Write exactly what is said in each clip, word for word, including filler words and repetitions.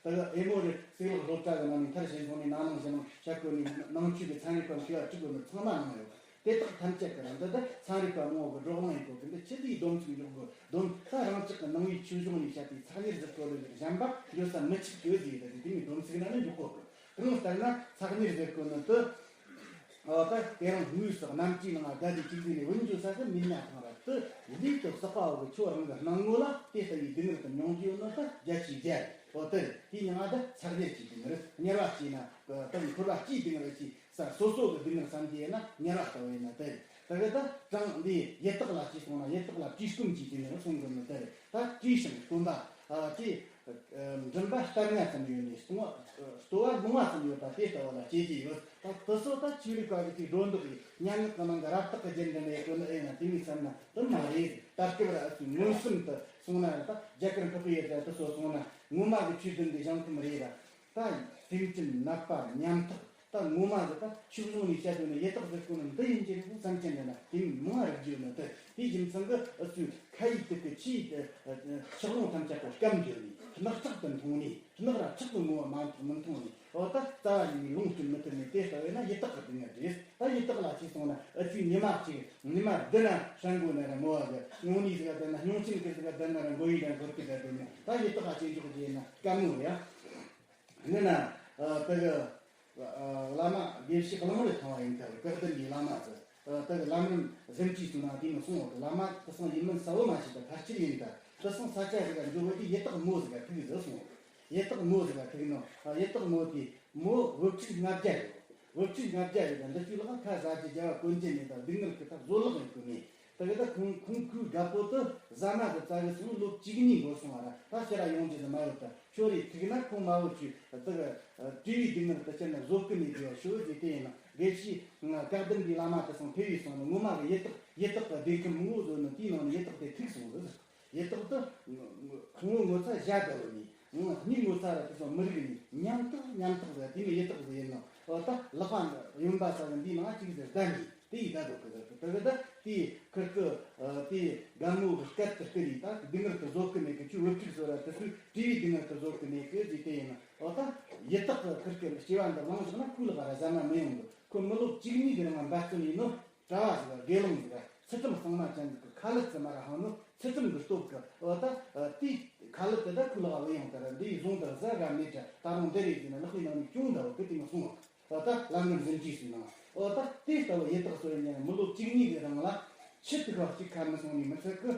ཨེ་མོ་རི་གཙུག་ལག་སློབ་གྲྭ་གི་ནང་ནས་མཐར་ཕྱིན་སོང་ནས་ན་ནིང་གཞེས་ནིང་བྱ་བཀོད་ནས་ནང་ཆོས་ཀྱི་ཚན་རིག་པ་མཁས་པ་དྲུག་གི་མི་ཚང་མ་གནང་ཡོད། དེ་དག་ཐམས་ཅད་ཀྱི་རིང་འདི་ལྟར་ཚན་རིག་པ་མང་བོ་གི་བགྲོ་གླེང་ཡིན་གོ་གི། འདི་ཆི་ཟིག་སྡོམ་ཚིག་འཇོག་དགོས། སྡོམ་ད་རང་ཅག་གི་ནང་པའི་ཆོས་གཞུང་ནས་བཤད་པའི་ཚགས་གཉེར་ཟེར་གོ་ལོ་ཡོད་གཞན་པ་འགྱོ་ས་མི་ཆིག་གྱོད་ཟིག་ཡོད། ད་དེ་མི་སྡོམ་ཚིག་ན་ནི་འཇོག་གོ་གི། གང་ལྟར་ན་ཚགས་གཉེར་ཟེར་གོ་ནི་དུ། ཨོ་ད་དེ་རིང་དངོས་སུ་རྣམ་དཀྱིལ་ནང་བསྡད་དེ་ཅིག་ཟིག་ནས་འུན་འཇོ་ས་གི་མིན་ན་ཐང་ར་དུ་ལུས་དུ་བསགས་པ་བོ་གི་ཁྱོད་རང་གི་སྣང་ངོ་ལ་དེ་ལྟ་བུའི་སྡུག་བསྔལ་དུ་མྱོང་རྒྱུ་ནི་ད་རྒྱ་ཆེའི་རྒྱལ། ཨོ་དེ་དེའི་མིང་ང་ད་ཚགས་གཉེར་གྱི་སྡུག་བསྔལ། དམྱལ་བ་སྐྱེས་ན་དང་འཁོར་བ་སྐྱེས་སྡུག་བསྔལ་གྱི་ས་སོ་སོ་གི་སྡུག་བསྔལ་བསམ་གྱི་ཡིན་ན་དམྱལ་བ་ལྟ་བུ་ཡིན་ན་དེ། དེ་གི་ད་དྲང་འདི་ཡི་དྭགས་ལ་སྐྱེས་སོང་ན་ཡི་དྭགས་ལ་བཀྲེས་སྐོམ་གྱི་སྡུག་བསྔལ་གསུང་གི་ནི་དེ། ད་བཀྲེས་ཤིང་སྐོམ་པ་དེ། མགྲིན་པ་སྟབས་ལྔ་ཙམ་ཡོད་ནས་ལྟོ་བ་ལྟོ་བ་ལོང་བ་ཙམ་ཡོད་པ་དེ་ལྟ་བུ་ལ་སྐྱེ་རྒྱུ་ཡོད། ད་དེ་ཚོ་ད་ཆོས་ལུགས་པ་གི་ཅིག་སྒྲོ་འདོགས་ཡིན། སྙན་ངག་གི་ནང་གི་རབ་བཏགས་ཀྱི་རྒྱན་འདྲ་མེད་དོན་ཨེ་ན་དེ་མིན་བསམ་ན་དེ་མ་རེད། ད་སྐབས་ར་ཨ་ཚོས་མངོན་སུམ་དུ་སོང་ན་ད་རྒྱ་གར་འཕགས་པའི་ཡུལ་དུ་དེ་ཚོ་སོང་ན་ངོ་མ་གི་ཆོས་བདུན་འདི་ཞང་ཁམས་རེད་ལ། ད་སེམས་ཅན་ནད་པ་ཉམ་ཐག་ད་ངོ་མ་གི་ད་ཕྱོགས་ལྷུང་ནས་བཤད་དོན་ནི་ཡི་དྭགས་ཟེར་གོ་ནི་འདི་ཡིན་གྱི་རེད་བསམ་གྱི་འདི་ན་དེ་མིན་མང་རིག་རྒྱུ་ནི་དེ། དེའི་རྒྱུ་མཚན་གི་ཨུ་ཚོས་ཁ་ཡིག་དེ་གི་ཆེས་ཕྱོགས་ལྷུང་ཐམས་ཅད་པོ་སྐམ་རྒྱུ་ནི་རྣག་ཁྲག་ཏུ་འཐུང་ནི་རྣག་ར་ཁྲག་ཏུ་ངོ་བོ་མ་མཐོང་མི་མཐོང་ནི། འོ་ད་རྩ་བ་ཉིད་ནས་ལོངས་སྤྱོད་མི་ཐུབ་ནི་དེ་ལྟ་བས་ན་ཡི་དྭགས་ཀྱི་སྡུག་བསྔལ་རེད། ད་ཡི་དྭགས་ལ་ཅིག་སོང་ན་ཨུ་ཚོས་ཉི་མ་གཅིག་ཉི་མ་བདུན་ན་ཧྲན་གོ་ན་ར་མོ་བ་གི་སྨྱུང་གནས་ཟིག་བསྡད་ན་སྨྱུང་ཆེན་གི་ཟིག་བསྡད་ན་ར་མགོ་ཡི་ར་འགོར་གི་བསྡད་དོ་ནི། ད་ཡི་དྭགས་ལ་ཅིག་འཇོག་རྒྱུ་ཡིན་ན་དཀའ་མོ་རེད་ཡ། ཡིན་ན་ཨ་དེ་གི་ཨ་བླ་མ་དགེ་བཤེས་གླང་རི་ཐང་བ་ཡིན་ཁར་བཀའ་གདམས་པའི་བླ་མ་ཟེར། ཨ་དེ་གི་ལམ་རིམ་གཟིམ་ཁྲིད་སོང་ན་དེ་མི་གསུང་བ་གི་བླ་མ་དེ་སང་ཡིན་མིན་གསལ་བོ་མ་ཤེས་པ་ཕལ་ཆེར་ཡིན་ད། དེ་སང་ས་ཆ་ཟིག་ག་འགྲོ་བ་དེ་ཡི་དྭགས་མོ་ཟིག་ག་ཐུག་ཟེར་གསུང་བ། ཡི་དྭགས་མོ་ཟིག་ག་ཐུག་ནོ། ཨ་ཡི་དྭགས་མོ་དེ་མོ་བུ་ཕྲུག་ལྔ་བརྒྱ་ཡོད། བུ་ཕྲུག་ལྔ་བརྒྱ་ཡོད་ད། འདི་ཚོའི་ལག་ཁ་ཟ་རྒྱུ་རྒྱ་བ་གོན་རྒྱུ་མེད་ད། སྡུག་བསྔལ་གི་ཐབས་བཟོད་གླགས་ཡོད་གི་མེད། དེ་གི་ད་ཁོང་ཁོང་ཁོའི་རྒད་པོ་དེ་ཟ་མ་གི་རྩ་གི་སོང་ལོ་བཅུ་གཉིས་འགོར་སོང་བ་ར་ད་ཕྱིར་ར་ཡོང་རྒྱུ་ཟིག་མ་ཡོད་ད། ཁྱོད་རེ་ཐུག་ན་ཁོང་མ་བུ་ཁྱོད་དེ་གི་བཀྲེས་པའི་སྡུག་བསྔལ་དེ་ཕྱིར་ན་བཟོད་གི་མེད་རྒྱུ་ཡ་ཤོད་ཟེར། དེ་ཡིན་ན་དགེ་བཤེས་བཀའ་གདམས་པའི་བླ་མ་དེ་སང་ཕེབས་པའི་སོང་ནི་ངོ་མ་གི་ཡི་དྭགས་ཡི་དྭགས་གི་སྡེ་ཁམས་མང་བོ་བཟོས་ནི་དེའི་ནང་ནས་ཡི་དྭགས་དེ་ཐུག་སོང་ཟེར། ཡི་དྭགས་དེ་ཁོང་ངོ་ཚ་བཞག་དགའ་བོ་ནི་སྙིང་ངོ་ཚ་ར་དེ་ཚོ་མི་རིགས་ནི་ཉམ་ཐག་ཉམ་ཐག་ཟེར། དེ་ནི་ཡི་དྭགས་ཟེར་ཡིན་ནོ། འོ་ད་ལག་པ་གཡོན་པ་ས་གི་འདིའི་ནང་གཅིག་ཟེར་བསྡད་ནི་དེ་ཡི་ད་དོ་གི་ཟེར་གི། དེ་གི་ད་དེ་ཁིར་གི་དེ་རྒན་མོ་གི་སྐད་དུ་སྐུ་ནི་ད་སྡུག་བསྔལ་དུ་བཟོད་གི་མེད་གི། ཁྱོད་བུ་ཕྲུག་ཟེར་ར་དེ་ཚོས་བཀྲེས་པའི་སྡུག་བསྔལ་དུ་བཟོད་གི་མེད་གི་ཟེར། དེ་ཡིན་ན་འོ་ད་ཡི་དྭགས་གི་ཁིར་གི་སྐྱེ་བ་འདི་བླངས་བཞག་ན་ཁོའི་ལག་ར་ཟ་མ་མི་ཡོང་གི། ཁོ་མི་ལོ་བཅུ་གཉིས་གི་རིང་ལ་འབད་བརྩོན་ཡིན་ནོ། གྲྭ་བ་ཟིག་དགེ་སློང་ཟིག་ཚུལ་ཁྲིམས་གཙང་མ་ཅན་ཟིག་གི་ཁ་ལུད་ཙི་མ་ར་ཧང་ནོ། ཚུལ་ཁྲིམས་གི་སྟོབས་གི་འོ་ད་དེའི་ཁ་ལུད་དེ་ད་ཁོའི་ལག་བུད་ཡོང་དེ་ར་འདི་ཡི་བཟུང་དེ་ར་ཟ་ར་མེད་དྲ། ད་རུང་འདི་རེད་ཟེར་ན་ལག་པའི་ནང་ནས་ཅུང་འདའ་བོ་གི་དེ་མི་སོང་བ། འོ་ད་ལམ་ནས་འཛིན་གྱིས་ཟིན་ན་འོ་ད་དེ་ལྟ་བུ་ཡི་དྭགས་སོ་ཡིན་ན་མི་ལོ་བཅུ་གཉིས་གི་རིང་ལ་ཆུ་ཐིགས་པ་གཅིག་ཁ་མི་སོང་ནས་མི་ཚད་གི།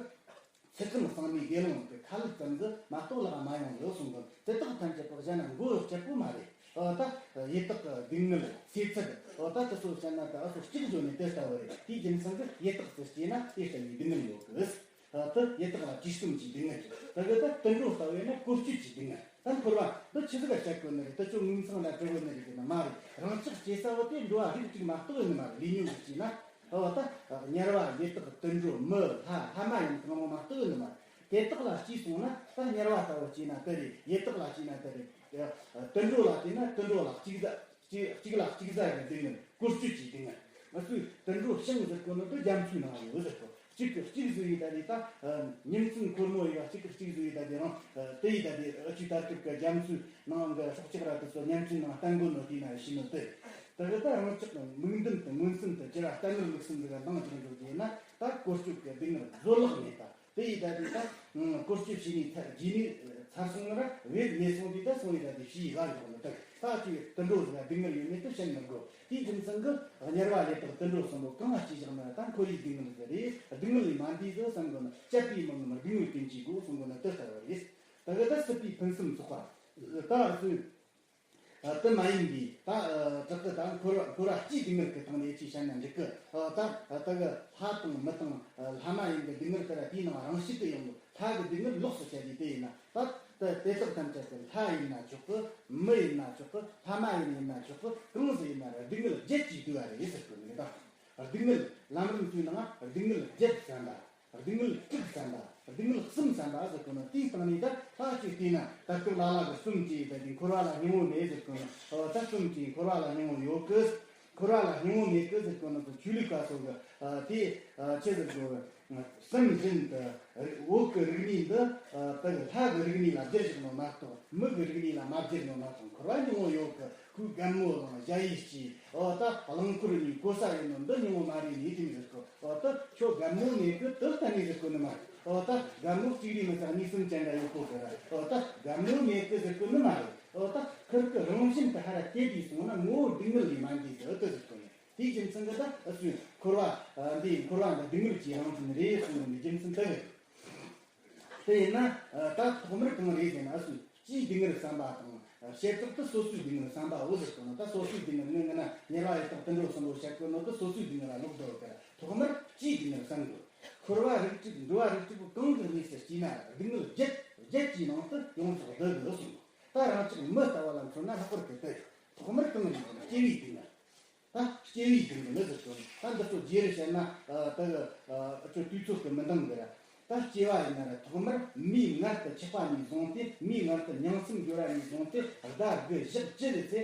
ཚུལ་ཁྲིམས་གཙང་མའི་དགེ་སློང་གི་ཁ་ལུད་ཙམ་ཟིག་མ་གཏོགས་ལག་མ་ཡོང་ལོ་གསུང་གི། དེ་དག་ཐམས་ཅད་པོ་བཤད་ན་མགོ་གཅིག་པོ་མ་རེད། འོ་ད་ཡི་དྭགས་སྡུག་བསྔལ་ཚེ་ཚད། འོ་ད་དེ་ཚོ་བཤད་ན་ད་ཨ་ཚོ་གཅིག་བཟོ་ནས་དེ་ལྟ་བུ་རེད། དེའི་རྒྱུ་མཚན་གི་ཡི་དྭགས་སུ་སྐྱེས་ན་དེ་ལྟ་བུའི་སྡུག་བསྔལ་ཡོད་གི། འོ་ད་ཡི་དྭགས་ལ་བཀྲེས་སྐོམ་གྱི་སྡུག་བསྔལ་རེད། ད་གི་ད་དུད་འགྲོ་ལྟ་བུ་ཡིན་ན་བཀོལ་སྤྱོད་ཀྱི་སྡུག་བསྔལ། ད་འཁོར་བ་འདི་ཆི་ཟིག་ག་བཤད་དགོས་ནི་རེད། ད་ཅོ་ངོས་མཚང་ལ་འབྲི་དགོས་ནི་རེད་ཟེར་ན་མ་རེད། རང་ཅག་སྐྱེ་ས་བོ་དེ་འགྲོ་བ་རིགས་དྲུག་མ་གཏོགས་ཡོད་ནི་མ་རེད། ལས་ཉོན་གྱིས་བྱས་ན། འོ་ད་དམྱལ་བ་ཡི་དྭགས་དུད་འགྲོ་མི་ལྷ་ལྷ་མ་ཡིན་གང་རུང་མ་གཏོགས་ཡོད་ནི་མ་རེད། དེ་དག་ལ་སྐྱེས་སོང་ན་ད་དམྱལ་བ་ལྟ་བུ་སྐྱེས་ན་དེ་རེད། ཡི་དྭགས་ལ་སྐྱེས་ན་དེ་རེད། དུད་འགྲོ་ལ་བལྟས་ན་དུད་འགྲོ་ལ་གཅིག་ཟ་གཅིག་གཅིག་ལ་གཅིག་ཟ་གི་སྡུག་བསྔལ། བཀོལ་སྤྱོད་ཀྱི་སྡུག་བསྔལ། ང་ཚོས་དུད་འགྲོ་ཤིང་ཟེར་གོ་ནོ་དེ་རྒྱ་མཚོའི་ནང་ཡོད་ཟེར་གོ། གཅིག་གིས་གཅིག་ཟོས་ཡི་ད་རེད་ད། ཉིན་མཚན་འཁོར་མོ་ཡི་ག་གཅིག་གིས་གཅིག་ཟོས་ཡི་ད་དེ་རང་དེ་ཡི་ད་དེ་ཨ་ཆུ་དར་ཐུབ་གི། རྒྱ་མཚོའི་ནང་གི་སྲོག་ཆགས་ར་དེ་ཚོ་ཉིན་མཚན་ནང་བསྟན་དགོས་ནོ་དེ་ན་ཤི་ནོ་དེ། དེ་གི་ད་རང་ཅག་མིག་མདུན་དུ་མངོན་སུམ་དུ་གྱུར་བ་ལྟ་ངན་ལུགས་གསུམ་ཟིག་ག་འདང་རྒྱག་འཇོག་རྒྱུ་ཡིན་ན་ད་བཀོལ་སྤྱོད་ཀྱི་སྡུག་བསྔལ་བཟོད་གླགས་མེད་ད། དེ་ཡི་ད་དེ་ད་བཀོལ་སྤྱོད་བྱས་ནས་ཚར་རྗེས་ནས་ཚར་སོང་ན་ར་བེད་མེད་སོང་དུས་ད་སོང་ཡི་ད་དེ་ཕྱིའི་ལ་འཇོག་ནི་ད་ད་ཅིག་དུད་འགྲོ་ཟིག་ག་སྡུག་བསྔལ་ཡོད་མེད་དུ་བཤད་མི་དགོས། དེའི་རྒྱུ་མཚན་གི་དམྱལ་བ་ཡི་དྭགས་དུད་འགྲོ་གསུམ་པོ་གང་ལ་སྐྱེས་བཞག་ན་ད་འཁོར་བའི་སྡུག་བསྔལ་ཟིག་རེད། སྡུག་བསྔལ་ལས་མ་འདས་ཟིག་བསམ་དགོས་ན་སྤྱད་པའི་མི་ངོམས་སྡུག་བསྔལ་ཀུན་གྱི་སྒོ་གསུང་དགོས་ན་དེ་ལྟ་བུ་རེད། ད་གི་ད་སྲིད་པའི་ཕུན་སུམ་ཚོགས་པ་ད་སོ། ཨ་དེ་མ་ཡིན་པའི་ད་ཨ་དྲག་གི་ད་འཁོར་བ་འཁོར་བ་སྤྱིའི་སྡུག་བསྔལ་གྱི་སྟེང་ནས་ཅིག་བཤད་ན་འགྲིག་གི། ཨ་ད་ཨ་ད་གི་ལྷ་དང་མི་དང་ཨ་ལྷ་མ་ཡིན་གྱི་སྡུག་བསྔལ་དེ་ར་དེའི་ནང་རང་བཞིན་དུ་ཡོང་གི། ལྷ་གི་སྡུག་བསྔལ་ལོགས་སུ་བཤད་དུས་དེ་ཡིན་ན་ད་ད་དེ་དག་ཐམས་ཅད་ཀྱི་ལྷ་ཡིན་ན་ཆོག་གི། མི་ཡིན་ན་ཆོག་གི། ལྷ་མ་ཡིན་ཡིན་ན་ཆོག་གི། གང་ཟིག་ཡིན་ན་ར་སྡུག་བསྔལ་བརྒྱད་ཀྱིས་བསྡུས་པ་རེད་ཟེར་གི་ནི་ད། སྡུག་བསྔལ་ལམ་རིམ་བཅུའི་ནང་སྡུག་བསྔལ་བརྒྱད་བསམ་པ། སྡུག་བསྔལ་དྲུག་བསམ་པ། སྡུག་བསྔལ་གསུམ་བསམ་པ་ཟེར་གོ་ནོ་དེའི་སྟེང་ནས་ད་ད་ཅིག་བལྟས་ན་ད་སྐབས་ལ་ལ་གི་གསུམ་གྱིས་ད་དེ་འཁོར་བ་ལ་སྙིང་པོ་མེད་ཟེར་གོ་ནོ། ཨོ་ད་གསུམ་གྱིས་འཁོར་བ་ལ་སྙིང་པོ་ཡོད་གི། འཁོར་བ་ལ་སྙིང་པོ་མེད་གི་ཟེར་གོ་ནོ་དེ་ཆོས་ལུགས་པ་ཚོ་གི་ཨ་དེ་ཨ་ཆི་ཟེར་གོ་གི། སེམས་བཞིན་དུ་ བོད་ཀྱི་རིག་གནས་འདི་ད་ལྷ་གི་རིག་གནས་ལ་བསྒྱུར་བཞག་ནོ་མ་གཏོགས། མི་གི་རིག་གནས་ལ་མ་བསྒྱུར་ནོ་མ་གཏོགས། འཁོར་བ་ཉུང་ངུ་ཡོད་གི། ཁོའི་རྒན་མོ་ལ་ཞ་ཡིས་སྐྱེས། འོ་ད་རླངས་འཁོར་གཉིས་གོ་ས་ཡོད་ནོ་འདི་ཉུང་ངུ་མ་རེད་ནི་དེ་མི་ཟེར་གོ། འོ་ད་ཁྱོད་རྒན་མོ་མེད་གི་དེ་གཏན་ནས་ཟེར་གོ་ནི་མ་རེད། འོ་ད་རྒན་མོ་གཅིག་རེད་མི་ཚད་གཉིས་གསུམ་ཅན་འདྲ་ཡོད་གོ་གི་ར། འོ་ད་རྒན་མོ་མེད་གི་ཟེར་གོ་ནི་མ་རེད། འོ་ད་ཁིར་གི་རང་བཞིན་དུ་ཧ་ར་སྐྱེས་དུས་སོང་ན་ངོ་བོ་སྡུག་བསྔལ་ལས་མ་འདས་ཟེར་འོ་དེ་ཟེར་གོ་ནི། དེའི་རྒྱུ་མཚན་གྱིས་ད་ཨུ་ཚོས་འཁོར་བ་འདི་འཁོར་བ་འདི་སྡུག་བསྔལ་གྱི་རང་བཞིན་རེད་གསུངས་པའི་རྒྱུ་མཚན་དེ་རེད། དེ་ཡིན་ན་ད་ཐོག་མར་གང་རེད་ཟེར་ན། ཨུ་ཚོས་སྤྱིའི་སྡུག་བསྔལ་བསམ་པ་དང་བྱེ་བྲག་ཏུ་སོ་སོའི་སྡུག་བསྔལ་བསམ་པའོ་ཟེར་གོ་ནོ། ད་སོ་སོའི་སྡུག་བསྔལ་ནི་ང་ན་ཉེར་བ་ཡི་དྭགས་དུད་འགྲོ་གསུམ་པོ་བཤད་གོ་ནོ་དེ་སོ་སོའི་སྡུག་བསྔལ་ལ་ལོག་འགྲོ་བ་དེ་ར། ཐོག་མར་སྤྱིའི་སྡུག་བསྔལ་བསམ་དགོས། འཁོར་བ་རིགས་དྲུག་འགྲོ་བ་རིགས་དྲུག་པོ་གང་གི་གནས་སུ་སྐྱེས་ན་སྡུག་བསྔལ་བརྒྱད་བརྒྱད་ཀྱི་ནང་དུ་ཡོངས་སུ་བསྡུ་དགོས་གསུངས། ད་རང་ཅག་མི་ལྟ་བུ་ལ་མཚོན་ན་ལྷག་པར་དུ་དེ་ཐོག་མར་གང་རེད་ཟེར་ན་སྐྱེ་བའི་སྡུག་བསྔལ། ད་སྐྱེ་བའི་སྡུག་བསྔལ་ཟེར་གོ་ནོ། ད་འདི་ཚོ་རྗེས་རུ་བཤད་ན་ད་གི་ཨ་ཁྱོད་དུས་ཚོད་ཀྱིས་མི་འདང་གི་ར། ད་སྐྱེ་བ་ཡིན་ན་ར་ཐོག་མར་མིའི་མངལ་དུ་ཆགས་པ་ནས་བཟུང་སྟེ། མིའི་མངལ་དུ་ཉིང་མཚམས་སྦྱོར་བ་ནས་བཟུང་སྟེ། ཟླ་དགུ་ཞག་བཅུ་རེ་ཚེ་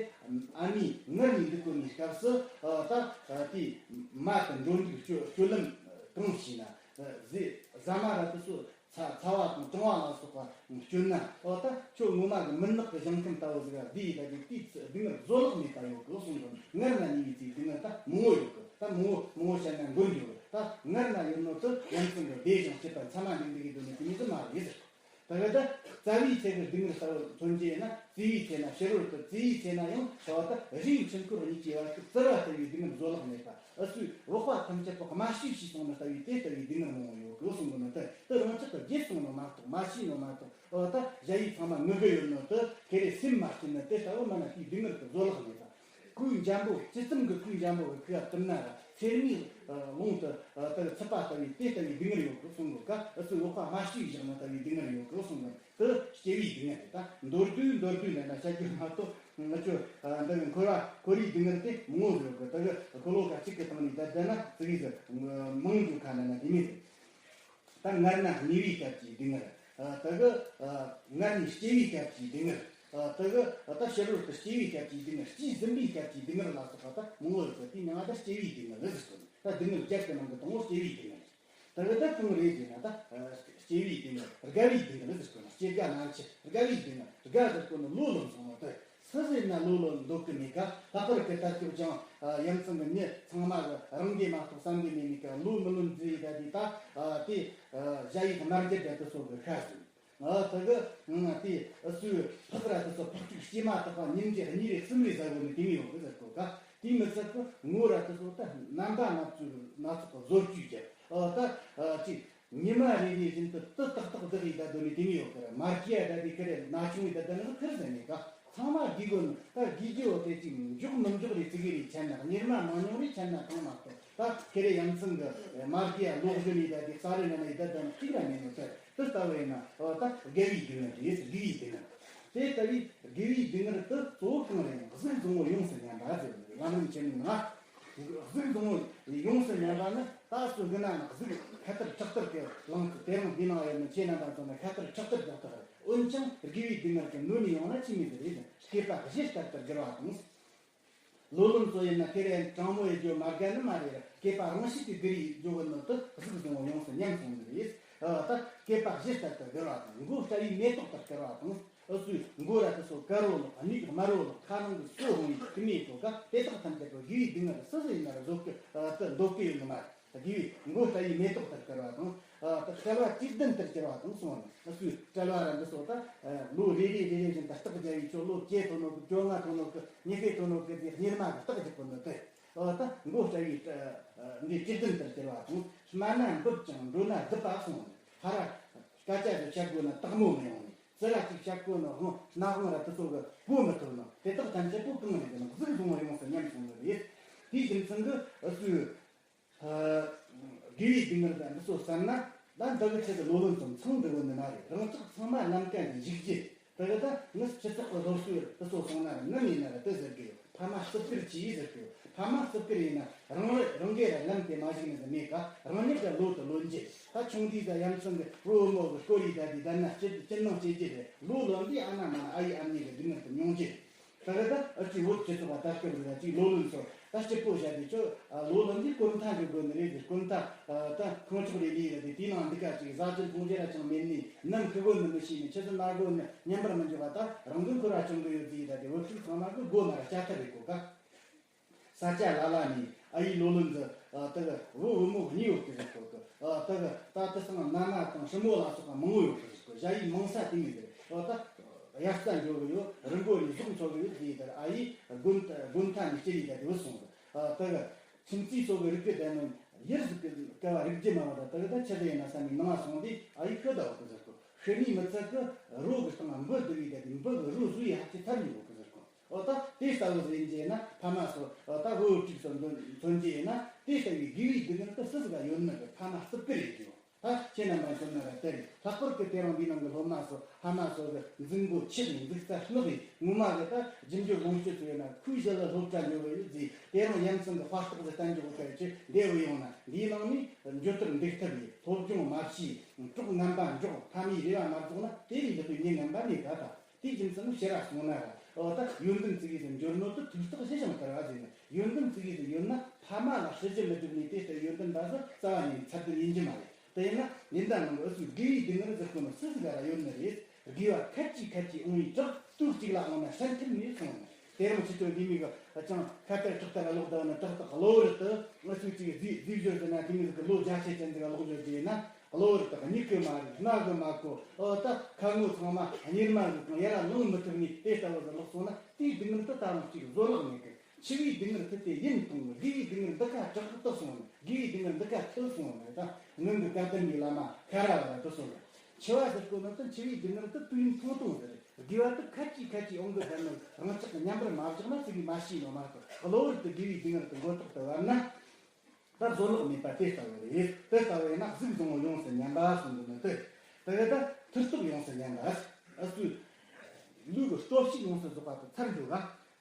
ཨ་མའི་མངལ་ནས་འདུག་གོ་ནི་སྐབས་སུ། ཨ་ད་དེའི་མ་དང་འགྲོ་འདུག་སྤྱོད་སྤྱོད་ལམ་གང་བྱས་ན། ཟས་ཟ་མ་ར་དེ་ཚོ་ཚ་ཚ་བ་དང་གྲང་བ་ལ་སོགས་པ་སྤྱོད་ན། འོ་ད་ཁྱོད་ངོ་མ་གི་མུན་ནག་གི་ཞིང་ཁམས་ལྟ་བུ་ཟིག་ལ་བསྡད་ཡི་ད་གི་དེའི་ཚེ་སྡུག་བསྔལ་བཟོད་གླགས་མེད་པ་ཡོད་གི་གསུངས་དང་། མངལ་ན་ཉེ་བའི་ཚེ་སྡུག་བསྔལ་ད་མང་བོ་ཡོད་གི། ད་མང་བོ་མང་བོ་བཤད་ན་འགོར་འགྱོ་གི། ད་མངལ་ན་ཡོད་ནོ་དེ་ཡ་མཚན་གི་བདེ་ཞིང་སྐྱིད་པ་མཚན་མ་འདི་འདི་གི་སྡོད་ནི་དེ་མི་ཟིག་མ་རེད་ཟེར། ད་གི་ད་རྩ་བའི་ཚེ་གི་སྡུག་བསྔལ་ལྟ་བུ་མཚོན་རྒྱུ་ཡིན་ན། རྩ་བའི་ཚེ་ན་ཕྱི་རོལ་དུ། རྩ་བའི་ཚེ་ན་ཡང་ད་བ་ད་རིའི་འཕྲུལ་འཁོར་གཉིས་ཀྱི་བར་དུ་བཙིར་བ་ལྟ་བུའི་སྡུག་བསྔལ་བཟོད་གླགས་མེད་པ། ཨུ་ཚོས་བོགས་པ་ཐམས་ཅད་པོ་རྨ་བྱས་བྱས་སོང་ན་ལྟ་བུའི་དེ་ལྟ་བུའི་སྡུག་བསྔལ་མང་བོ་ཡོད་གི་གསུངས་གི་ནོ། དེ་དེ་རང་ཅག་གིས་བརྗེད་སོང་ནོ་མ་གཏོགས། མ་ཤེས་ནོ་མ་གཏོགས། འོ་ད་ཞ་ཡི་ཚང་མ་ངུ་གི་ཡོད་ནོ་དེ་ཁེ་རེ་སེམས་མ་སྐྱིད་ན་དེ་ལྟ་བུ་མ་ན་དེའི་སྡུག་བསྔལ་གྱི་བཟོད་གླགས་མེད་པ། སྐུའི་འཇམ་པོ་ཇི་ཙམ་གྱི་སྐུའི་འཇམ་པོ་གི་ཁུ་བ་བཏུམ་ན་ར་ཚེར་མའི་ཀློང་དུ་ད་ཚུད་པ་ལྟ་བུའི་དེ་ལྟ་བུའི་སྡུག་བསྔལ་ཡོད་གི་གསུངས་གི་ཀ། ཨུ་ཚོས་བོགས་པ་རྨ་བྱས་བཞག་ན་ལྟ་བུའི་སྡུག་བསྔལ་ཡོད་གི་གསུངས་གི། དེ་སྐྱེ་བའི་སྡུག་བསྔལ་རེད། ད་མདོར་བསྡུས་མདོར་བསྡུས་ནས་ན་བཤད་རྒྱུ་མ་གཏོགས། ང་ཚོ་ཨ་འདི་གི་འཁོར་བ་འཁོར་བའི་སྡུག་བསྔལ་དེ་མང་བོ་ཡོད་གི། ད་གི་ཤོ་ལོ་ཀ་གཅིག་གི་སྟེང་ནས་བསྡད་བསྡད་ན་ཙི་གེ་ཟིག་མང་རྒྱུ་ཁ་ན་ན་དེ་མིན་རེད། ད་མངལ་ན་ཉེ་བའི་སྐབས་ཀྱི་སྡུག་བསྔལ། ཨ་ད་གི་ཨ་མངལ་ནས་སྐྱེ་བའི་སྐབས་ཀྱི་སྡུག་བསྔལ། ཨ་ད་གི་ཨ་ད་ཕྱི་རོལ་དུ་སྐྱེ་བའི་སྐབས་ཀྱི་སྡུག་བསྔལ། སྐྱེས་ཟིན་པའི་སྐབས་ཀྱི་སྡུག་བསྔལ་ལ་སོགས་པ་ད་མང་བོ་ཡོད་གི། དེའི་མིང་ང་ད་སྐྱེ་བའི་སྡུག་བསྔལ་ཟེར་གི། ད་སྡུག་བསྔལ་བརྒྱད་ཀྱི་ནང་གི་དང་པོ་སྐྱེ་བའི་སྡུག་བསྔལ། ད་གི་ད་གང་རེད་ཟེར་ན། ད་ཨ་སྐྱེ་བའི་སྡུག་བསྔལ། རྒ་བའི་སྡུག་བསྔལ་ཟེར་གི་ན། སྐྱེ་རྒ་ན་འཆི་རྒ་བའི་སྡུག་བསྔལ། རྒ་ཟེར་གོ་ནི་ལོ་ལོན་སོང་ནོ་དེ། སུ་ཟེར་ན་ལོ་ལོན་འདོད་གི་མེད་ཀ། ལྷག་པར་གི་ད་སྐྱོབ་ཅིང་ཡ་མཚན་གི་མྱི་ཚང་མ་གི་རང་གི་མ་གཏོགས་བསམ་གི་མེད་མེད་ཀ། ལོ་མི་ལོན་ཟེར་ཡི་ད་དེ་ད་དེ་ཞ་ཡི་དམར་འགྱུར་དེ་ཚོ་གི་ཁ་ཟིན། ཨ་ད་གི་དེ་སུའི་ཕག་ར་དེ་ཚོ་ཕག་ཕྲུག་སྐྱེས་མ་ཐག་པ་ཉིན་རེ་གཉིས་རེ་གསུམ་རེ་ཟ་དགོས་ནི་དེ་མི་ཡོང་གི་ཟེར་གོ་ཀ། དེ་མི་ཚད་གི་ངོ་ར་དེ་ཚོ་ད་རྣམ་པ་སྣ་ཚོགས་སྣ་ཚོགས་གི་བཟོ་བཅོས་ཀྱི། ཨ་ད་ཅིག་ཉི་མ་རེ་རེ་བཞིན་དུ་དུ་ཏག་ཏག་བདག་ཡི་ད་དོ་ནི་དེ་མི་ཡོད་གི་ར། མ་སྐྱེ་ཡ་ད་དེ་ཁི་རེ་ན་ཆུང་ཡི་ད་ད་ནི་ཁིར་ཟ་ནི་ཀ། ཚང་མ་དགེ་དགོས་ནི། ད་དགེ་རྒྱུ་བོ་དེ་ཅིག་མགྱོགས་མི་མགྱོགས་རེ་ཙི་གེ་རེ་ཆད་ན། གཉེར་མ་མང་ཉུང་རེ་ཆད་ན་གང་མ་གཏོགས། ད་ཁེ་རེ་ཡ་མཚན་གི་མ་སྐྱེ་ཡ་ལོག་བཞིན་ནི་ད་དེ་ས་རེ་ན་ན་ཡི་ད་ད་ནི་གཅིག་ར་མེད་ནོ་དེ། དེ་ལྟ་བུ་ཡིན་ན་འོ་ད་དགེ་བའི་སྡུག་བསྔལ་རེད། དགེ་བའི་སྡུག་བསྔལ། དེ་ལྟ་བུའི་དགེ་བའི་སྡུག་བསྔལ་དེ་གཙོ་བོ་གང་རེད། གཟུགས་བཟང་བོ་ཡོངས་སུ་ཉམས་པ་ཟེར་བ་རེད། ལམ་རིམ་ཆེན་མོའི་ནང་། གཟུགས་བཟང་བོ་ཡོངས་སུ་ཉམས་པ་ནི། ད་སུ་གི་ན་ན་གཟུགས་ཁ་ཐར་ཁྲག་ཐར་གི་ལང་གི། དེ་རིང་འདི་ནང་ཡོད་ནི་ཁྱེད་རྣམ་པ་ཚོ་ན་ཁ་ཐར་ཁྲག་ཐར་རྒྱག་ཐག་རེད། འོན་ཀྱང་དགེ་བའི་སྡུག་བསྔལ་གྱི་ནུས་ནི་ཡོང་ན་ཅི་མི་ཟེར་རེད། སྐྱེས་པ་གཞི་ལྟར་དུ་བསྒྱུར་བ་དང་། ལོ་ལོན་ཚོ་ཡིན་ན་ཁེ་རེ་དྲང་མོ་ཡི་རྒྱུ་མ་དགའ་ནི་མ་རེད། སྐྱེས་པ་རང་བཞིན་གྱིས་བསྒྱུར་ཡི་རྒྱུ་བོ་ནི་དེ་གཟུགས་བཟང་བོ་ཡོངས་སུ་ཉམས་སོང་ནི་རེད། ཨ་ད་སྐྱེས་པ་གཞི་ལྟར་དུ་བསྒྱུར་བ་དང་། མགོ་བཀྲ་བའི་མེ་ཏོག་ལྟར་བཀྲ་བ་དང་། ཨུ་ཚོའི་མགོ་ར་དེ་ཚོ་དཀར་བོ་ལོག། མིག་དམར་བོ་ལོག། ཁ་ནང་གི་སོ་འོང་ཡི་དེ་མེད་དོ་ཀ། དེ་དག་ཐམས་ཅད་པོ་དགེ་བའི་སྡུག་བསྔལ་སུ་ཟིག་ཡིན་ན་ར་བཟོད་གི་ཨ་དེ་འདོད་གི་ཡོད་ནི་མ་རེད། དགེ་བའི་མགོ་བཀྲ་བའི་མེ་ཏོག་ལྟར་དཀར་བ་དང་། ཨ་དེ་བསྐལ་བ་དུས་ལྡན་ལྟར་གྱུར་བ་དང་གསུངས་ནས། ཨུ་ཚོའི་བསྐལ་བ་ར་འདི་ཚོ་ད་ལོ་རེ་རེ་རེ་རེ་བཞིན་དུ་རྟགས་བརྒྱབ་བའི་ཆོ་ལོ་བརྒྱད་ཐོན་ནོ་གི། བཅོ་ལྔ་ཐོན་ནོ་གི། ཉི་ཤུ་ཐོན་ནོ་གི། དེ་གཉེར་མ་གི་རྟགས་ཀྱི་བུ་ནི་དེ། ཨོ་ད་མགོ་བཀྲ་བའི་འདི་དུས་ལྡན་ལྟར་གྱུར་བ་དང་། སྨྲ་ན་འབུབ་ཅིང་འགྲོ་ན་རྡིབ་པ་གསུངས་ནས། ཧ་ར་སྐད་ཆ་ཟིག་བཤད་དགོས་ན་སྟག་མོ་མི་ཡོང་ནས། ཙི་ར་ཅིག་བཤད་དགོས་ན་ཧོ་སྣ་དབང་ར་དེ་ཚོ་གི་གོ་མི་ཐུབ་ནོ། དེ་དག་ཐམས་ཅད་པོ་གང་ནས་ཀྱང་གཟུགས་བཟང་བོ་ཡོངས་སུ་ཉམས་སོང་ནི་རེད། དེའི་རྒྱུ་མཚན་གྱིས་ཨུ་ཚོས་དགེ་བའི་སྡུག་བསྔལ་དང་འདི་ཚོ་བསམ་ན། ད་འདི་གི་ཆེད་དུ་ལོ་ལོན་ཙམ་ཚང་འདི་བོ་ནི་མ་རེད། རང་ཅག་ཚང་མ་ནམ་མཁའ་འདི་བཞུགས་རྒྱུ། དེ་གི་ད་ངས་སྤྱི་ཚོགས་ཀྱི་སློབ་གསོའི་དེ་ཚོ་སོང་ན་ནམ་ཡིན་ན་ར་དེ་ཟེར་གི་ཡོད། ཕ་མ་བརྩི་བཀུར་གྱིས་ཟེར་གི་ཡོད། ཕ་མ་བརྩི་བཀུར་ཡིན་ན་རང་རང་གིས་ར་ལམ་དེ་མ་ཞུགས་ནི་ཟིག་མེད་ཀ། རང་ཉིད་ཀྱི་བློ་དེ་ལོན་རྒྱུ། ད་ཆུང་དུས་ད་ཡ་མཚན་གི་བུ་མོ་གི་སྐོར་ཡིས་ད་དེ་ད་ན་སྤྱིར་སྤྱིར་ནང་བྱེད་རྒྱུ་རེད། ལོ་ལོན་དུས་ཨ་ན་མ་ན་ཨ་ཡེ་ཨ་མྱེས་གི་སྡུག་བསྔལ་དེ་མྱོང་རྒྱུ་རེད། ད་ག་ད་ཨ་ཅིག་བོད་སྤྱི་ཚོགས་ལ་ལྟ་སྐབས་རིགས་ལ་ཅིག་ལོ་ལོན་སོགས་ད་སྐྱིད་པོ་བྱ་དེ་ཆོ། ལོ་ལོན་དེ་སྐོར་མཐའ་འགྲོ་དགོས་ནི་རེད། དེ་སྐོར་མཐའ་ད་ཁང་ཆོག་རེ་ལས་རེད། དེ་དེའི་ནང་འདི་ག་ཅིག་བཟའ་རྒྱུ་འཐུང་རྒྱུ་ར་ཅང་མེད་ནི། ནམ་ཁི་དགོས་ནི་མི་ཤེས་ནི། ཆུ་ཚོད་མ་དགོས་ནི་མཉམ་པར་མི་འཇོག་པ། ད་རང་དོན་ཁོ་ར་བྱུང་གི་ཡོད་ཟིག་ད་དེ་བོད་ཕྲུག་ཚང་མ་གི་མགོ་ན་ར་ལྕགས་ཐག་རེད་གོ་ག། ས་ཆ་ལ་ལ་ནས་ཨ་ཡེ་ལོ་ལོན་ཟི་ད་གི་བུ་བུ་མོ་གཉིས་ཡོད་གི་རེད་གོ་གི། ད་གི་ད་དེ་སང་ན་ན་དང་ཧྲི་མོ་ལ་སོགས་པ་མང་བོ་ཡོད་གི་རེད་གོ། ཞ་ཡི་མང་ས་དེ་མི་རེད། ད་དབྱར་རྩྭ་འཇོ་གི་ཡོད། རི་མགོ་ནས་ཟོག་འཚོ་གི་ཡོད་ཟིག་ད་ཨ་ཡེ་དགོན་དགོན་ཐ་ནས་སྤྱི་ཡི་ད་དེ་བུད་སོང་གི། ད་གི་ཁྱིམ་མཚེས་སོགས་ཀྱི་རིགས་ཀྱི་དེ་ནི་ཡུལ་ཟིག་གི་སྐལ་བ་རིག་རྒྱུ་མ་བ་ད་ད་གི་ད་ཆི་ཟིག་ཡིན་ན་བསམ་ནས་ནང་སོང་དུས་ཨ་ཡེ་ཤི་ད་འོ་གི་ཟེར་གོ། ཤི་ནི་མི་ཚད་གི་རོ་གི་སྟེང་འབུ་བསྡུ་བའི་ད་དེ་འབུ་གི་རོ་བཟོ་ཡི་ཧ་ཅི་ཐར་མི་འོ་གི་ཟེར་གོ། འོ་ད་དེ་ལྟ་བུ་ཟིག་ཡིན་རྒྱུ་ན་ཕ་མ་སོགས་འོ་ད་བུ་བུ་ཕྲུག་ཚོ་འདོན་མཚོན་རྒྱུ་ཡིན་ན་དེ་ལྟ་བུའི་དགེ་བའི་སྡུག་བསྔལ་དེ་སུ་ཟིག་ག་ཡོད་ནི་གི་ཕ་མ་རྩུབ་གི་རེད་ཀྱང་། ད་ཁྱེད་རྣམ་པ་མཚོན་ན་ར་དེ་རེད། ལྷག་པར་གྱི་དེ་རིང་འདི་ནང་གི་སློབ་མ་སོགས་ཕ་མ་སོགས་ཀྱི་འཛིང་མགོ་ཆེ་བའི་འཛིག་རྩལ་སྔོག་གི་ངོ་མ་གི་ད་རྒྱུ་འབྱོར་ལོངས་སྤྱོད་ཚོ་ཡོད་ན་ཁོའི་ཞལ་ལ་སློབ་གྲྭ་འགྲོ་གི་ཡོད་ཟིག་དེ་རིང་ཡ་མཚན་གི་དཔའ་རྟགས་ཀྱི་བསྟན་འཇོག་གི་ཆེད་འདེབས་ཡོང་ན་འདིའི་ནང་ནས་འགྱུར་ལྡོག་འདུག་ཐབས་ཡིན། སློབ་སྦྱོང་མ་བྱས་གྲོགས་ངན་པ་འགྲོགས་ཕ་མའི་རེ་བ་མ་རྫོགས་ན་དེ་ལས་འདི་ལྟའི་ཉེན་ངན་པ་མེད་ད་ད། དེའི་རྒྱུ་མཚན་ནི་ཕྱིར་ར་སོང་ན་ར་འོ་ད་ཡོན་ཏན་ཙི་གེ་ཟིག་འབྱོར་ནོ་དེ་ཐུགས་རྟགས་ཞེ་ཞང་དར་བ་ཟེར་ནས། ཡོན་ཏན་ཙི་གེ་ཟིག་ཡོད་ན་ཕ་མ་ལ་ཕྱི་རྒྱུ་མི་སྒྲུབ་ནས་དེ་ལྟར་ཡོན་ཏན་འདྲ་ཟིག་རྩ་བ་ནས་ཚད་ལྡན་ཡིན་རྒྱུ་མ་རེད། དེ་ཡིན་ན་ཉིན་ཟླ་ནང་གི་འུ་ཚོའི་དགེ་བའི་སྡུག་བསྔལ་ཟེར་གོ་ནི་སུ་ཟིག་ག་ར་ཡོད་ནི་རེད། དགེ་བ་ཁད་ཀྱིས་ཁད་ཀྱིས་འོང་བའི་བྲག་དུས་གཅིག་ལ་འོང་ན་ཤན་ཐུར་ནས་སོང་ནི། དེ་རིང་ཕྱི་ཚོད་འདི་མི་གི་ཅང་ཁ་གཏད་གྲགས་གཏད་ལ་ལོག་བསྡད་ནི་ཏག་ཏག་གློ་བུར་དུ་ང་ཚོའི་ཅིག་རྫིག་རྫིག་སྦྱོར་ཟེར་ན་དེ་མི་ཟིག་གི་ལོ་བརྒྱ་ཕྱེད་ཅན་ཟིག་ག་ལོག་སྦྱོར་གྱི་ཡིན་ན། གློ་བུར་དུ་མྱིག་གིས་མ་རིག་རྣ་གིས་མ་གོ། འོ་ད་ཁ་ངོ་ཚང་མ་གཉེར་མ་ཟིག་དང་ཡར་ལངས་མི་ཐུབ་ནས་དེ་ལྟ་བུ་ཟིག་ལོག་སོང་ན་དེའི་སྡུག་བསྔལ་དེ་ད་རུང་ཅིག་བཟོད་གླགས་མེད་གི། འཆི་བའི་སྡུག་བསྔལ་དེ་དེ་ཡིན་གཏོང་གི། དགེ་བའི་སྡུག་བསྔལ་འདི་ཁ་དྲག་ཏུ་སོང་ནས་དགེ་བའི་སྡུག་བསྔལ་འདི་ཁ་ཐུལ་སོང་ནས་ད་ངང་གི་བཀའ་དྲིན་གྱི་བླ་མ་ཁ་ར་བ་ར་དུ་སོང་ནས། འཆི་བ་ཟེར་གོ་ནོ་དེ་འཆི་བའི་སྡུག་བསྔལ་དེ་དུས་ཡུན་ཐུང་ཐུང་ཟེར། དགེ་བ་དེ་ཁ་ཅིག་ཁ་ཅིག་འོང་གི་བསྡད་ནོ་རང་ཅག་གི་མཉམ་པར་མ་བཞག་ན་ཙི་གེ་མ་ཤེས་ནོ་མ་གཏོགས་གློ་བུར་དུ་དགེ་བའི་སྡུག་བསྔལ་དེ་མགོ་ཐོག་ཏུ་བབས་ན། ད་བཟོད་གླགས་མེད་པ་དེ་ལྟ་བུ་རེད། དེ་ལྟ་བུ་ཡིན་ན་གཟུགས་བཟང་བོ་ཡོངས་སུ་ཉམས་པ་གསུངས་འདུག་ནི་དེ། དེ་ག་ད་མཐུ་སྟོབས་ཡོངས་སུ་ཉམས་པ། ཨ་སུ་ལུས་ཀྱི་སྟོབས་ཤུགས་ཡོངས་སུ་རྫོགས་པ་དང་ཚར་འཇོག་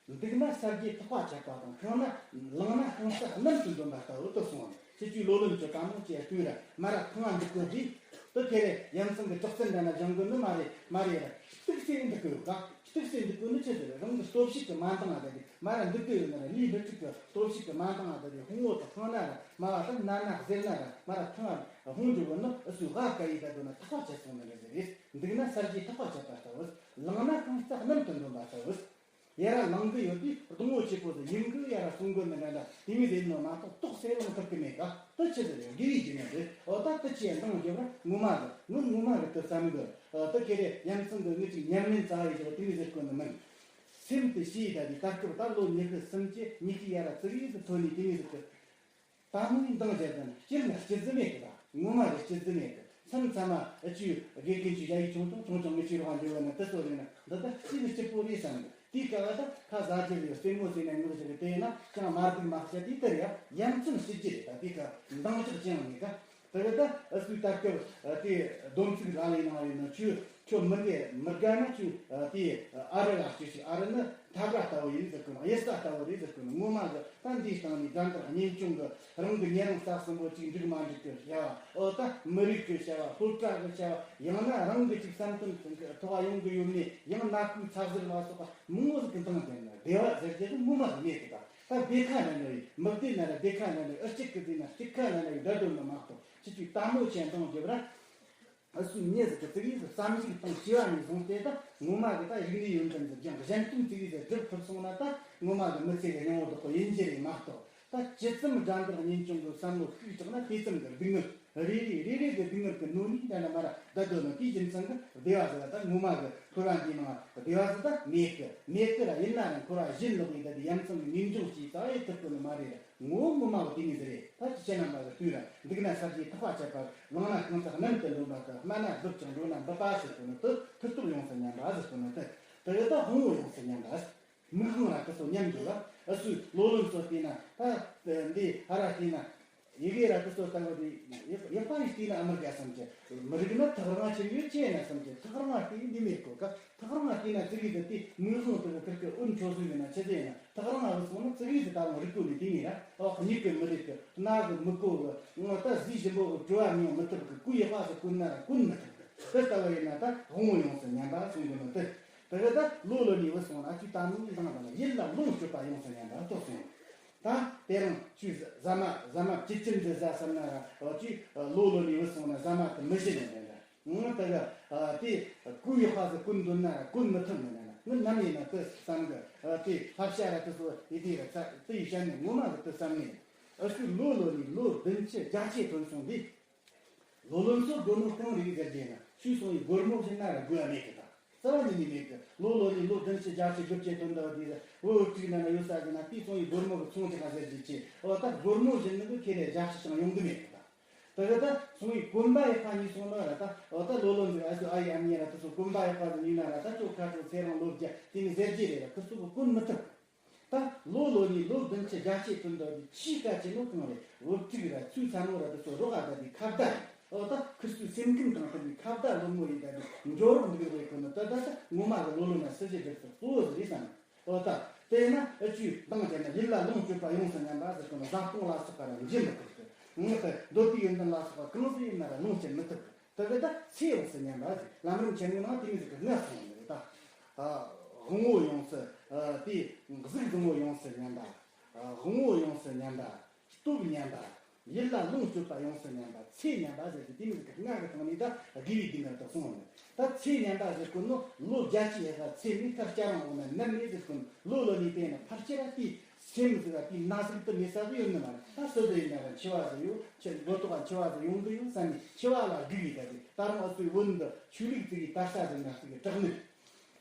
པ། འདུག་ན་ས་རྒྱས་ཐག་པ་ཆད་པ་དང་ཁེངས་ན་ལངས་ན་རྐང་རྩེ་གནམ་དུ་འདོན་པ་ལྟ་བུ་དུ་སོང་། ཁྱེད་ཀྱིས་ལོ་ལོན་གྱི་དཀའ་མོ་ཅེས་ལྟོས་ར་མ་ར་ཐང་ང་འདུག་གི་རེད། དེ་ཁེ་རེ་ཡ་མཚན་གྱི་དྲག་རྩལ་འདྲ་ན་སྦྱང་དགོས་ནི་མ་རེད། མ་རེད་ར་གཏུག་སེ་འདུག་གི་ཡོད་ག། གཏུག་སེ་འདུག་དགོས་ནི་ཆི་ཟེར། རང་གི་སྟོབས་ཤུགས་ཀྱིས་མ་འདང་ང་ད་དེ་མ་ར་འདུག་གི་ཡོད་ན་ར་ལུས་འདི་ཕྲུག་གི་སྟོབས་ཤུགས་ཀྱིས་མ་འདང་ང་ད་དེ་ཧོང་བོ་དང་ཐང་ན་ར་མ་བ་དང་ན་ན་ཟེར་ན་ར་མ་ར་ཐང་ང་ཧོང་འཇུག་གི་ནི་ཨུ་སུ་ག་ག་ཡི་ད་དོ་ན་ཐག་པ་ཆད་སོང་ནི་རེད་ཟེར། འདུག་ན་ས་རྒྱས་ཐག་པ་ཆད་པ་ལྟ་བུ། ལངས་ན་རྐང་རྩེ་གནམ་དུ་འདོན་པ་ལྟ་བུ། ཡ་ར་ལངས་གི་ཡོད་དུས་གདོང་བོ་ཆེ་པོ་ཟིག་ཡིན་གི་ཡ་ར་གསུང་གི་ནི་འདྲ་འདྲ་དེ་མི་ཟེར་ནོ་མ་གཏོགས་ཏོག་ཙེ་ལངས་ཐུབ་གི་མེད་ག། དེ་ཆི་ཟིག་རེད། དགེ་བའི་རྒྱུ་ནི་རེད། འོ་ད་དེ་ཆི་ཡང་འདང་རྒྱབ་ར་ངོ་མ་གི་ངོ་ངོ་མ་གི་དེ་བསམ་གི། འོ་དེ་ཁེ་རེ་ཡ་མཚན་གི་ངི་ཅིག་ཉམས་ལེན་རྩ་བའི་ཞོར་དེ་མི་ཟེར་གོ་ནི་མིན། སེམས་དེ་ཤེས་ད་དེ་ད་སྐབས་ད་ལོ་ཉི་ཤུ་སུམ་ཅུ་ཉི་ཤུ་ཡ་ར་ཙི་གེ་ཟིག་ཐོན་ནས་དེ་མི་ཟེར་གི། ད་མོའི་འདང་བརྒྱབ་ཙང་སྤྱིར་ན་སྤྱི་རྫི་མེད་གི། ད་ངོ་མ་གི་སྤྱི་རྫི་མེད་གི། མཚམས་མཚམས་མ་ཨ་ཅུ་དགེ་རྒན་ཅུ་ཡ་ཡི་ཆུང་ཆུང་ཆུང་ཆུང་མི་ཅུ་རོགས་འཇོག་བ་ན་དེ་ཚོ་རིག་ན་འདི་ད་སྤྱི་གི་སྤྱི་པོ་རེད་བསམ་གི། དེའི་སྐབས་ད་ཁ་ཟ་རྒྱུ་རེད། སེན་མོ་ཟེར་ན་ངུ་ཟེར་གི། དེ་ཡིན་ན་ཅང་མ་སྡུག་མ་བཤད་དེ་ལྟར་ཡ་ཡ་མཚན་སྤྱི་རྫི་རེད། ད་དེའི་སྐབས་འདང་རྒྱག་ཅི་ཡང་མེད་གི། དེ་གི་ད་ཨ་སུའི་ད་སྐབས་དེ་སྡོམ་ཚིག་ལ་ལས་གནང་བ་ཡིན་ན་ཁྱོད་ཁྱོད་མི་འདི་མི་དགའ་ན་ཁྱོད་དེ་ཨ་རི་ལ་སྐྱོད་ཤིག། ཨ་རི་ནི་ཐབ་ར་ལྟ་བུ་ཡིན་ཟེར་གི་ནོ། གཡུལ་ས་ལྟ་བུ་རེད་ཟེར་གི་ནོ། ངོ་མ་གི་ད་འདིའི་སྟེང་ནས་དགྲ་འདར་གཉེན་སྐྱོང་གི་རང་གི་ཉེ་རིང་ས་གསུམ་པོ་གཅིག་འགྲིག་མ་འགྲིག་གི་བྱ་བ། ཨོ་ད་མི་རིགས་ཀྱི་བྱ་བ། སློབ་གྲྭ་གི་བྱ་བ། ཡང་ན་རང་གི་ཅིག་བསམ་དོན་ཐོག་ཡོང་གི་ཡོད་མེད། ཡང་ན་ཁུའི་ཚབ་ཟུར་ལ་སོགས་པ་མང་བོ་ཟིག་གི་འདང་དེ་ན་བདེ་བ་ཟེར་རྒྱུ་ངོ་མ་གི་མེད་གི། ད་ད་བདེ་ཁ་ན་ནི་མི་བདེ་ན་ར་བདེ་ཁ་ན་ནི་ཨུ་གཅིག་གི་བདེ་ན་གཅིག་ཁ་ན་ནི་འདྲ་འདོད་ནི་མ་གཏོགས་ཁྱེད་ཀྱིས་ལྟད་མོ་ཆེན་འདང་རྒྱབ་ར། ཨ་སུ་མྱི་ཟིག་གི་ཙི་གེ་ཟིག་བསམ་གཞིག་དང་བྱས་པ་ནས་བཟུང་སྟེ་ད་ངོ་མ་གི་ད་རིག་གནས་ཡོན་ཏན་ཟིག་སྦྱང་གཞན་དོན་ཙི་གེ་ཟིག་སྒྲུབ་ཐུབ་སོང་ན་ད་ངོ་མ་གི་མི་ཚེ་གི་སྙིང་བོ་དག་པོ་ཡིན་རྒྱུ་རེད་མ་གཏོགས། ད་ཇི་ཙམ་དགྲ་འདུལ་གཉེན་སྐྱོང་གི་བསམ་བློ་ཤུགས་དྲག་ན་དེ་ཙམ་གི་སྡུག་བསྔལ་རེ་རེ་རེ་རེ་གི་སྡུག་བསྔལ་གི་སྣོད་ནི་འདྲ་འདྲ་མ་ར་ད་སྡོད་ནོ། དེའི་རྒྱུ་མཚན་གི་བདེ་བ་ཟེར་བ་ད་ངོ་མ་གི་འཁོར་བ་འདིའི་ནང་བདེ་བ་ཟེར་ད་མེད་གི། མེད་གི་ར། ཡིན་ན་ར་འཁོར་བ་བཞིན་ལོག་ཡིན། ད་དེ་ཡ་མཚན་གི་ངེས་འབྱུང་ཅིག་ད་ཡེ་ཐུབ་གི་ནི་མ་རེད་ར། ངོ་ངོ་མ་བོ་དེ་ནི་ཟེར་རེད། ད་ཅི་བྱེད་ན་མ་གི་དུས་ར། འདུག་ན་ས་རྒྱས་ཐག་པ་ཆད་པ། ལངས་ན་རྐང་རྩེ་གནམ་དུ་འདྲོན་པ་དང་། སྨྲ་ན་སྡུག་ཅིང་འགྲོ་ན་འབུད་པ་ཟེར་གོ་ནི་དེ། མཐུ་སྟོབས་ཡོངས་སུ་ཉམས་པ་ཟེར་གོ་ནི་དེ། དེ་གི་ད་ཧོང་བོ་ཡོངས་སུ་ཉམས་པ། མིག་དབང་ར་དེ་ཚོ་ཉམས་འགྲོ་བ། ཨ་སུའི་ལོ་ལོན་ཚོ་བལྟས་ན། ད་འདི་ཧ་ར་བལྟས་ན། ཡི་གེ་ར་དེ་ཚོ་ལྟ་བུ་དེ་ཡག་པ་ཡིས་བལྟས་ན་ཨ་མི་དགའ་བསམ་གྱི། མི་རིག་ན་ཐག་རིང་ང་ཆེ་ཡོད་ཆེ་ན་བསམ་གྱི། ཐག་རིང་ང་བལྟས་འདི་མེད་གོ་ག། ཐག་རིང་ང་བལྟས་ན་ཙི་གེ་དེ་དེ་མིག་བཟུང་དེ་གི་ཁིར་གི་ཨུན་ཆོ་སུ་ཡོད་ན་ཆི་ཟེར་ན། ཐག་རིང་ང་བུད་སོང་ན་ཙི་གེ་དེ་ད་རུང་རིག་གོ་ནི་དེ་ནི་ར། ཨོ་མྱིག་གི་མི་རིག་གི། རྣ་གི་མི་གོ་གི། ང་ད་གཟི་ཞིམ་པོ་གི་བྲོ་བ་མྱོང་མི་ཐུབ་གི། གོས་ཡག་པ་ཟིག་གོན་ན་ར་གོན་མི་ཐུབ་གི། དེ་ལྟ་བུ་ཡིན་ན་ད་དབང་བོ་ཡོངས་སུ་ཉམས་པ་གསུང་གི་ནི་དེ། དེ་ག་ད་ལོ་ལོན་ནས་བུད་སོང་ན་ཁྱོད་ད་ནི་འདང་དང་ཡིད་ལ་ལོངས་སྤྱོད་པ་ཡོང་ས་ཉམས་པ་ལྟོགས་སོང་། ད་དེ་རིང་ཁྱོད་ཟ་མ་ཟ་མ་ཅི་ཅི་འདི་ཟ་བསམ་ན་ར་ཁྱོད་ལོ་ལོན་ནས་བུད་སོང་ན་ཟ་མ་དེ་མི་ཞི་ནས་འདྲ་འདྲ། ངོ་དེ་ག་དེ་ཀུ་ཡི་ཧ་ཟི་ཀུན་འདོན་ན་ར་ཀུན་མི་ཐུབ་ནས་ན་ངི་ནམ་ཡིན་ན་དེ་བསམ་གི་དེ་ལྷ་བྱ་ར་དེ་ཚོ་ཡི་དེ་ར་ཚ་དེ་ཡི་ཞལ་ནས་ངོ་མ་གི་དེ་བསམ་ནས་ཨ་ཁྱོད་ལོ་ལོན་ནས་ལོ་བདུན་ཅུ་བརྒྱད་ཅུ་ཐོན་སོང་དུས། ལོ་ལོན་ཚོ་སྒོར་མོ་གང་རེད་ཟེར་རྒྱུ་ན་ཁྱོད་སོང་ཡི་སྒོར་མོ་བྱིན་ན་ར་དགོས་ཡ་མེད་གི་ད། རྩ་བ་ཉིད་ནས་མེད་གི། ལོ་ལོན་ནས་ལོ་བདུན་ཅུ་བརྒྱད་ཅུ་དགུ་བཅུ་ཐོན་འདུག་དུས་བུ་བུ་ཕྲུག་ན་ན་ཡོད་ས་གི་ན་དེ་སོང་ཡི་སྒོར་མོ་གི་ཚོང་ཅི་ག་ཟེར་རྒྱུ་ཆེ་འོ་ད་སྒོར་མོ་བྱིན་ནི་གི་ཁེ་ལས་བརྒྱ་ཆ་ཅང་ཡོང་གི་མེད་གི་ད། དེ་གི་ད་སོང་ཡི་གོན་པ་ཡག་པ་ཉོས་སོང་ན་ར་ད་འོ་ད་ལོ་ལོན་ཟིག་ཨ་ཟོ་ཨ་ཡི་ཨ་མྱེས་ར་དེ་ཚོ་གོན་པ་ཡག་པ་ཟིག་ཉོས་ན་ར་ད་ཁྱོད་ཁ་ཁྲོ་ཚེ་རིང་ལོ་བརྒྱ་དེ་ནི་ཟེར་རྒྱུ་རེད་ར་ཁི་ཚོ་གི་གོན་མི་ཐུབ། ད་ལོ་ལོན་ནས་ལོ་བདུན་ཅུ་བརྒྱད་ཅུ་ཐོན་འདུག་དུས་ཆེས་དཀའ་ཆེ་ནོ་གང་རེད། བུ་ཕྲུག་ར་ཚུལ་ཚ་མོ་ར་དེ་ཚོ་རོགས་ཨ་ད་དེ་ཁ་བརྡ་རེད། འོ་ད་ཁི་ཚོའི་སེམས་ཁམས་དང་མཐུན་པའི་ཁ་བརྡ་ལོ་མོ་ཡིན་ད་དེ་འགྲོ་རོགས་འདུག་རེད་ཁོ་ན་ད་ད་ད་ངོ་མ་གི་ལོ་ལོན་ན་སྲིད་ཇི་སྒྲུབ་ཐུབ་གཙོ་བོ་ཟིག་རེད་བསམ། འོ་ད་དེ་ན་ཨ་ཅུའི་འདང་བྱས་ན་ཡིད་ལ་ལོངས་སྤྱོད་པ་ཡོང་ས་ཉམས་པ་ཟེར་ཁོ་ན་བཟའ་བཏུང་ལ་སོགས་པ་ར་འཇི་མི་ཐུབ་ཀི། ངོ་ད་འདོད་པའི་ཡོན་ཏན་ལ་སོགས་པ་གང་ཟིག་ཡིན་ན་ར་ལོངས་སྤྱོད་མི་ཐུབ་ཀི། དེ་གི་ད་ཚེ་ཡོངས་སུ་ཉམས་པ་ཟེར། ལམ་རིམ་ཆེན་མོའི་ནང་དེ་མོ་ཟིག་གི་གནས་སོང་ནི་རེད་ད། ཨ། དབང་པོ་ཡོངས་སུ། ཨ། དེ་གཟུགས་དབང་པོ་ཡོངས་སུ་ཉམས་པ། ཨ། དབང་པོ་ཡོངས་སུ་ཉམས་པ། སྟོབས་ཉམས་པ། ཡིད་ལ་ལོངས་སྤྱོད་པ་ཡོངས་སུ་ཉམས་པ། ཚེ་ཉམས་པ་ཟེར་ཏེ་དེ་མོ་ཟིག་གི་ལྔ་གི་སྟེང་ནས་ད་དགེ་བའི་སྡུག་བསྔལ་དུ་སོང་ནི། ད་ཚེ་ཉམས་པ་ཟེར་གོ་ནོ་ལོ་བརྒྱད་ཅུ་ཡས་ག་ཚེ་ནི་ཐར་སྐྱ་རང་འོ་ན་ནམ་མེད་ཟེར་གོ་ནོ་ལོ་ལོན་ནས་བལྟས་ན་ཕར་ཆེར་དེ། སེམས་ཟིག་ག་དེའི་ན་ཟུག་དུ་མེད་ས་ཟིག་ཡོད་ནི་མ་རེད། ད་སུ་དེ་ཡིན་ན་ར་འཆི་བ་ཟིག་ཡོད་ཆེ་མགོ་ཐོག་ག་འཆི་བ་ཟིག་ཡོང་གི་ཡོད་བསམ་ནས་འཆི་བ་ལ་སྒུག་ཡོད་ད་དེ་ད་རུང་ཨ་ཚོའི་བོད་འདི་ཆོས་ལུགས་ཙི་གི་དར་ས་ཟིག་ན་ཟིག་གི་དྲག་ནི།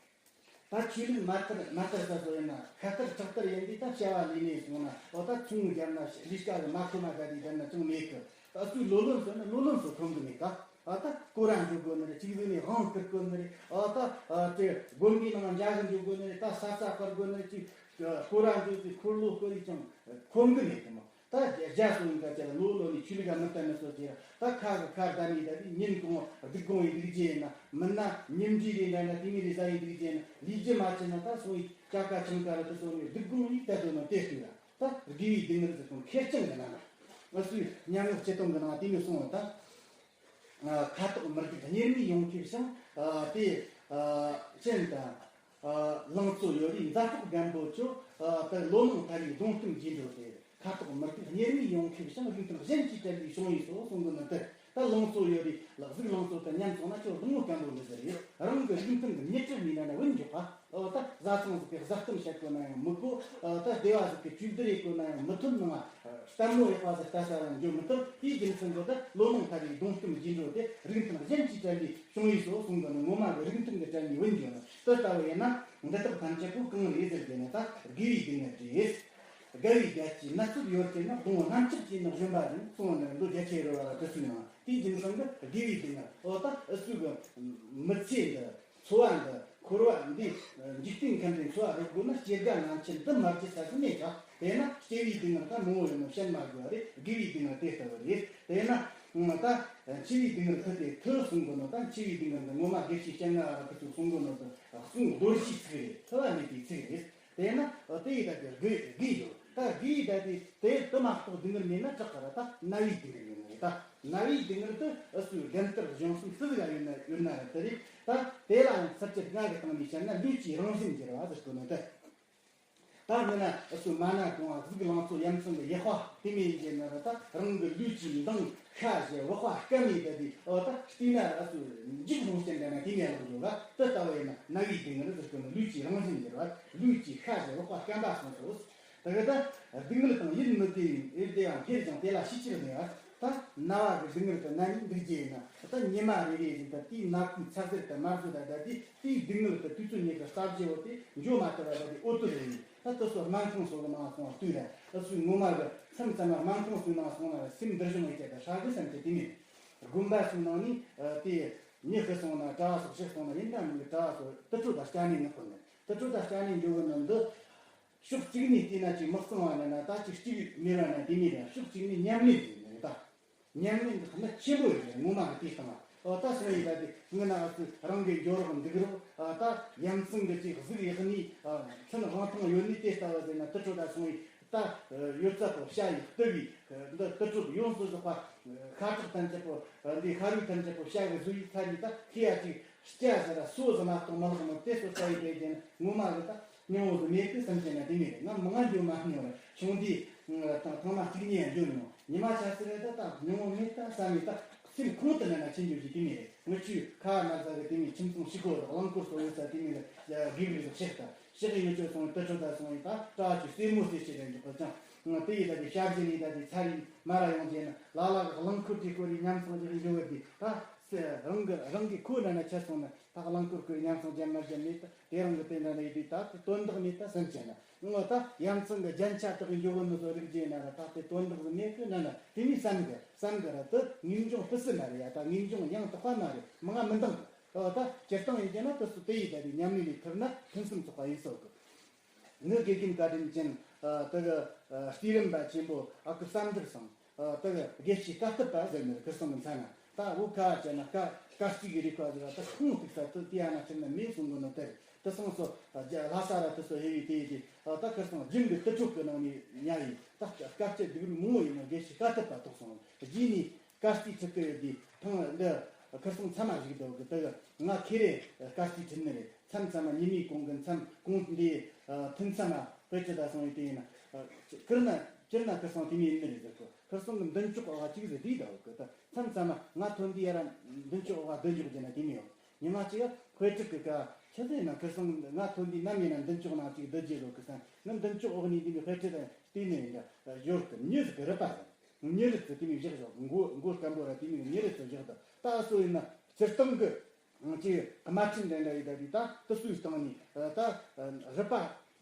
ད་ཆོས་ལུགས་མ་དར་མ་དར་ས་ཚོ་ཡིན་ན་ཁ་དར་དྲག་དར་ཡིན་དུས་ད་བྱ་བ་ལས་ནས་སོང་ན་ཨོ་ད་ཚོང་བརྒྱབ་ན་ལས་ཀ་གི་མ་ཁོ་མ་ག་དེ་བརྒྱབ་ན་ཅང་མེད་གི། ཨ་ཚོའི་ལོ་ལོན་ཚོ་ནི་ལོ་ལོན་ཚོ་ཐོན་གི་མེད་ད། ཨ་ད་སྐོར་ར་འགྲོ་དགོས་ནི་རེད། གཅིག་བཟོས་ནས་དབང་བསྐུར་དགོས་ནི་རེད། ཨ་ད་ཨ་དེ་དགོན་པའི་ནང་མཇལ་གི་འགྲོ་དགོས་ནི་རེད། ད་ས་ས་སྐོར་དགོས་ནི་རེད། གཅིག་སྐོར་ར་འགྲོ་དུས་འཁོར་ལོ་བསྐོར་ཡིས་ཀྱང་ཁོམ་གི་མེད་དེ་མོ། ད་རྒྱ་སོ་ཡིན་ད་ཅེ་ལོ་ལོ་ནས་ཆོས་ལུགས་ག་མི་བསྟན་ནི་སོ་ཅེ་ད་ཁ་གི་ཁ་བརྡ་མི་ད་དེ་ཉིན་གང་སྡིག་གང་ཡིན་སྡིག་རྒྱུ་ཡིན་ན་མིན་ན་ཉིན་འདྲི་རེ་འདྲ་ན་དེ་མི་རེ་ཟ་ཡིན་སྡིག་རྒྱུ་ཡིན་ན་ལས་རྒྱུ་མ་བྱེད་ན་ད་སོང་ཡིས་ཅག་ག་ཆང་ག་ར་དེ་སོ་ནས་སྡིག་གང་ཡིན་ད་དོ་ན་དེ་ལྟོས་ར། ད་དགེ་བའི་སྡུག་བསྔལ་ཟེར་དང་ཁེར་རྐྱང་གི་ནང་ན། ང་ཚོའི་ཉམས་ལེན་སྤྱི་དོན་གི་ནང་དེ་ནས་གསུངས་པ་དང་། ཁ་དོག་མི་སྡུག་གཉེར་མའི་ཡོངས་ཁེབས་ཤིང་། དེ་ཅན་དང་། ལང་ཚོ་ཡོད་རེད་མཛའ་གྲོགས་རྒན་པོ་ཚོ། དེ་ལོ་མང་ཐར་བའི་སྡོང་གཏམ་རྗེས་འགྲོ་སྟེ། ཁ་དོག་མི་སྡུག་གཉེར་མའི་ཡོངས་ཁེབས་ཤིང་རིགས་མཐུན་གཞན་གྱིས་བྲལ་བའི་བྱུང་བའི་སོ་གསུང་གི་ནི་དེ། ད་ལང་ཚོ་ཡོད་རེད་ལག་གཟུགས་ལང་ཚོ་དེ་ཉམས་སོང་ན་ཁྱོད་སྡོང་བོ་སྐམ་པོ་འདི་ཟེར་ཡོད་རང་གི་རིགས་མཐུན་གྱི་མྱི་སྤྲད་མི་ན་ན་བུད་འཇོག་པ། ཨོ་ད་བཟའ་ཚང་ཟིག་གི་བཟའ་གཏམ་བཤད་དགོས་ན་ཡང་མི་གོ། ཨོ་ད་སྡེ་བ་ཟིག་གི་གཅིག་སྡུད་རེད་དགོས་ན་ཡང་མི་ཐུབ་ནང་ལྟད་མོ་ཡག་པ་ཟིག་ལྟ་ས་ཡང་འཇོག་མི་ཐུབ། དེའི་རྒྱུ་མཚན་གྱིས་ད་ལོ་མང་ཐར་བའི་སྡོང་གཏམ་རྗེས་འགྲོ་དེ་རིགས་མཐུན་གཞན་གྱིས་བྲལ་བའི་བྱུང་བའི་སོ་གསུང་གི་ནི་ངོ་མ་གི་རིགས་མཐུན་གྱིས་བྲལ་ནས་བུད་འགྱོ་ན་དེ་ལྟ་བུ་ཡིན་ན་འདི་དག་ཐམས་ཅད་པོ་གང་རེད་ཟེར་གྱི་ན་ད་དགེ་བའི་སྡུག་བསྔལ་རེད། དགའ་བའི་རྒྱལ་གྱི་ནགས་ཚལ་ཡོད་ཅེ་ན་སྡོང་བོ་རྣམ་ཅག་གི་ནགས་གཞོན་པ་བཞིན་གསུངས་ནས་མདོ་རྒྱ་ཆེ་རུ་བ་ལ་དུ་སུ་ཡང་དེའི་རྒྱུ་མཚན་གྱིས་དགེ་བའི་སྡུག་བསྔལ་ཨོ་ད་ཨུ་ཚུགས་གི་མི་ཚེ་འདི། འཚོ་བ་འདི་འཁོར་བ་འདི་འཇིག་རྟེན་མཁའ་འགྲོའི་འཚོ་བ་རོལ་དགོས་ན་སྐྱེ་རྒ་ན་འཆི་འདི་མ་བརྗེད་ས་ཟིག་མེད་ཀྱང་དེས་ན་སྐྱེ་བའི་སྡུག་བསྔལ་ད་མང་བོ་ཡོད་ནོ་བཤད་མ་དགོས་པ་རེད། དགེ་བའི་སྡུག་བསྔལ་དེ་ལྟ་བུ་རེད། དེས་ན་ད་འཆི་བའི་སྡུག་བསྔལ་ཁུ་དེ་ཐུ་གསུང་གོ་ནོ་ད་འཆི་བའི་སྡུག་བསྔལ་འདི་ངོ་མ་དགེ་བཤེས་སྤྱན་སྔ་བ་ར་ཁུ་ཚོས་གསུང་གོ་ནོ་དུ་གསུང་རྡོ་རྗེའི་ཚིག་རེད། ཐུ་བ་མེད་པའི་ཚིག་རེད། དེས་ན་དེ་ཡི་ད་དེ་དགེ་དགེ་ཡོད་ད་དགེ་ཡི་ད་དེ་དེ་དུ་མ་གཏོགས་སྡུག་བསྔལ་མེད་ན་དྲག་ག་ར་ད་ན་བའི་སྡུག་བསྔལ་ཡོད་ནི་རེད་ད། ན་བའི་སྡུག་བསྔལ་དུ་ཨུ་ཚུའི་རྒན་དར་གཞུང་གསུམ་སུ་ཟིག་ལ་ཡོད་ན་ཡོད་ན་ར་དེ་རེད་ད། དེ་ལ་ཡང་ཚར་གཅོད་ལྔ་གི་སྟེང་ནས་བཤད་ན་ལུས་ཀྱི་རང་བཞིན་འགྱུར་བ་ཟེར་གོ་ནོ་དེ། ད་མིན་ན་ཨུ་ཚུའི་མ་ན་གང་བ་གཟུགས་ལང་ཚོ་ཡ་མཚན་གྱི་ཡག་པ་དེ་མིན་གྱི་ན་ར་ད་རང་གི་ལུས་ཀྱི་མདངས་ཤ་ཞེ་བག་པ་སྐམ་མི་ད་དེ་ཨོ་ད་བལྟས་ན་ཨུ་ཚུའི་འཇིགས་སློང་ཅན་འདྲ་ན་དེ་ནས་ལོག་འགྱོ་ག་དེ་ལྟ་བུ་ཡིན་ན་ན་བའི་སྡུག་བསྔལ་ཟེར་གོ་ནོ་ལུས་ཀྱི་རང་བཞིན་འགྱུར་བ་ལུས་ཀྱི་ཤ་ཞེ་བག་པ་སྐམ་པ་སོང་སོ། དེ་ག་ད་སྡུག་བསྔལ་དང་ཡིད་མི་བདེ་བའི་ཡིད་བདེ་བ་སྙེད་ཀྱང་དེ་ལ་ཤེས་ཀྱི་རེད་ཡ། ད་ན་བ་གི་སྡུག་བསྔལ་དུ་ན་ནི་འདུག་རྒྱུ་ཡིན་ན་ད་ཉི་མ་རེ་རེ་བཞིན་དུ་དེའི་ན་ཁུའི་ཚ་ཟེར་དུ་མ་བཟོད་ད་ད་དེ་དེའི་སྡུག་བསྔལ་དུ་དུས་ཚོད་ཉིད་ཀྱི་རྩ་བཞི་བོ་དེ་འཇོ་མ་ཐུབ་པ་ད་དེ་འོ་དོད་རེད། ད་དེ་ཚོ་སྨན་ཁང་སོགས་ལ་མ་སོང་བ་ལྟོས་ར། ད་ཚོའི་ངོ་མ་གི་མཚམས་མཚམས་ལ་སྨན་ཁང་སོགས་ནང་སོང་ན་སེམས་འདིར་བྱུང་བའི་སྐད་དུ་ཧྲ་གི་བསམ་གྱི་དེ་མིན། དགོན་པ་སོགས་ནང་ནས་དེ་མྱི་ཤི་སོང་ན་གྲྭ་བ་སོགས་ཤི་སོང་ན་ཡིན་ད་མིན་གི་གྲྭ་བ་སོགས་དུར་ཁྲོད་དང་སྐྱ་ནས་ནི་ཁོ་ནི་དུར་ཁྲོད་དང་སྐྱ་ནས་འཇོ་གི་ནི་འདི། ཕྱོགས་གཅིག་ནས་བལྟས་ན་ཅིག་མི་གཙང་བ་ན་ན་ད་ཅིག་གཅིག་མེད་པ་ན་དེ་མེད་ལ་ཕྱོགས་གཅིག་ནས་ཉམས་ལེན་ཡིན་ནི་ད། ཉམས་ལེན་གྱི་གནད་ཆེན་པོ་ཡོད་རེད་ངོ་མ་གི་དེ་སྟེང་ལ། ཨོ་ད་སོང་ཡིན་ད་དེ་ངི་ན་ཨ་ཚོས་རང་གི་འགྱོ་རོགས་འདུག་རོགས་ཨ་ད་ཡ་མཚན་གི་ཅིག་གཟུགས་ཡག་ནི་ཨ་མཚན་དབང་ཐང་ཡོད་ནི་དེ་ལྟ་བ་ཟེར་ན་དུར་ཁྲོད་ད་སོང་ཡིན་ད་ཡོད་ཚད་པོ་བྱ་ཡི་ལྟ་བུའི་འདི་དུར་ཁྲོད་ཡོངས་སུ་རྫོགས་པ་ཤ་ཁྲག་ཐམས་ཅད་པོ་འདི་ཤ་རུས་ཐམས་ཅད་པོ་བྱ་གི་བཟོ་ཡི་ཚ་ཡི་ད་ཁི་ཡ་ཅིག་སྐྱ་ཟེར་ར་སོ་ཟེར་མ་གཏོགས་མི་ལག་མི་དེ་སོ་ས་ཡི་དེ་རྒྱན་ངོ་མ་རེད། ད་སྙིང་བོ་ཟེར་མེད་གི་བསམ་གྱི་ན་དེ་མེད་རེད། ང་མི་ང་འགྱོ་མ་སྙིང་རེད། ཆུང་དུས་ཐང་ཐང་མ་གཅིག་ཉིད་འགྱོ་མྱོང་། ཉི་མ་ཆ་ཟེར་རེད། ད་ད་སྙིང་བོ་མེད་ད་བསམ་མེད། ད་སེམས་ཁོང་དུ་ན་ན་ཆེན་འགྱོ་གི་དེ་མེད་རེད། ངུ་ཆུ་ཁ་ན་ཟ་གི་དེ་མེད། ཁྱིམ་ཚང་ཕྱི་སྒོ་རེད། རླངས་འཁོར་སོ་ཡོད་ས་དེ་མེད་རེད། དགེ་བའི་རིགས་ཤེས་ད་ཤེས་གི་ཡོད་ཆོད་སོང་། དུ་ཁྲོད་ད་སོང་ཡིན། ད་སྐྲ་ཆུ་སེར་མོ་སེར་ཆེ་རེད་འཇོག་པ་ཅང་དེ་ཡི་ད་དེ་ཤ་བཞི་ནི་ད་དེ་ཚ་རིང་མ་ར་ཡོང་རྗེས་ན་ལ་ལ་གི་རླངས་འཁོར་དེ་སྐོར་རི་ཉམས་སོང་རེད་འགྱོ་གི་དེ་ད། རང་གི་རང་གི་ཁོ་ན་ན་ཆད་སོང་ན་ད་རླངས་འཁོར་ཁོའི་ཉམས་སོང་རྒྱབ་མ་རྒྱབ་མེད་ད། དེ་རང་གི་དེ་འདྲ་ན་ཡོད་དུས་ད་དེ་དོན་དག་མེད་ད་བསམ་བྱས་ན། ངོ་ད་ཡ་མཚན་གི་རྒྱན་ཆ་དག་གི་འཇོག་གི་མི་བཟོ་རིགས་རྗེས་ན་ར་ད་དེ་དོན་དག་གི་མེད་གི་ན་ན་དེ་མི་བསམ་གི་བསམ་གི་ར། དེ་ངེས་འབྱུང་སྤུ་སྲིད་མ་རེད་ཡ། ད་ངེས་འབྱུང་ཡང་དག་པ་མ་རེད། མི་ང་མི་འདང་གི། ཨོ་ད་སྤྱིར་བཏང་ཡིན་རྒྱུ་ན་དེ་སུ་དེ་ཡི་ད་དེ་ཉམས་ལེན་ལས་ཐུབ་ན་ཕུན་སུམ་ཚོགས་པ་ཡིན་སོགས་གི། ངའི་དགེ་རྒན་བཀའ་དྲིན་ཅན་དེ་གི་སྤྱི་རིམ་པ་ཆེན་པོ་ཨ་ཁུ་བསམ་འགྲུབ་སང་། ཨ་དེ་གི་དགེ་བཤེས་དཀའ་ཐུབ་པ་ཟེར་ནི་ཁིར་སང་གི་མཚན་ན། ད་བོད་ཁ་བྱས་ན་སྐ་སྐར་རྩིས་ཀྱི་རིག་པ་ཟེར་བ་ད་ཁུངས་གཏུགས་ས་དེ་དེ་ཡང་ན་ཁྱེར་ན་མེད་གསུང་གི་ནོ། དེར་དེ་སང་སོ་ལྷ་ས་ར་དེ་སོ་ཧེ་བི་དེ་ཡི་དེ་ད་ཁིར་སང་རྒྱུན་གྱི་དུར་ཁྲོད་ཀྱི་ནང་ནས་ཉལ་ཡི་ད་སྐར་རྩིས་སྡུག་རུ་མང་བོ་ཡིན་ནོ། དགེ་བཤེས་དཀའ་ཐུབ་པ་ཐོག་སོང་རྗེས་ནས། སྐར་རྩིས་ཁྲིད་ཀྱི་ཡོད་དུས་ཐེངས་འདི་ཁིར་སང་མཚམས་མ་ཞིག་འདུག་གི། དེ་གི་ང་ཁེ་རེ་སྐར་རྩིས་ཁྲིད་ནི་རེད། མཚམས་མཚམས་མ་ཉི་མའི་གུང་གི་མཚམས་གུང་འདི་ཐུན་མཚམས་མ་དཔེ་ཁྲིད་ད་སོང་ཡོད་དུས་ཡིན་ན། ཁིར་ན་སྤྱིར་ན་ཁིར་སང་དེ་མི་ཡིན་ནི་རེད་ཟེར་གོ། ཁིར་སང་གི་མདུན་ཅོག་འོག་གཅིག་ཟེར་དེའི་ཟླ་འོག་གི་ད་མཚམས་མཚམས་མ་ང་ཐོན་དུས་ཡ་ར་མདུན་ཅོག་འོག་བསྡད་འཇོག་རྒྱུ་ན་དེ་མི་ཡོང་། ཉི་མ་གཅིག་དཔེ་ཁྲིད་གི་ཀ་ཆི་ཟེར་ན་ཁིར་སང་ང་ཐོན་དུས་ནམ་ཡིན་ན་མདུན་ཅོག་ནང་གཅིག་བསྡད་རྒྱུ་རོགས་གི་སང་ང་མདུན་ཅོག་འོག་ནས་དེ་མི་དཔེ་ཁྲིད་ད་དེ་ནས་ཡིན་ད་ཡོད་གི་མྱི་ཟིག་གི་རེད་པ། ཉེ་རིགས་ཚོ་དེ་མོ་བཞག་བཞག་མགོ་མགོ་སྐམ་པོ་ར་དེ་མོ་ཉེ་རིགས་ཚོ་བཞག་ད་ད་སོ་ཡིན་ན་སྤྱིར་བཏང་གི་ཅིག་དམར་ཁྲིམས་འདྲ་འདྲ་ཡི་ད་དེ་ད་དེ་སུའི་སྟེང་ནས་ད་རུས་པ་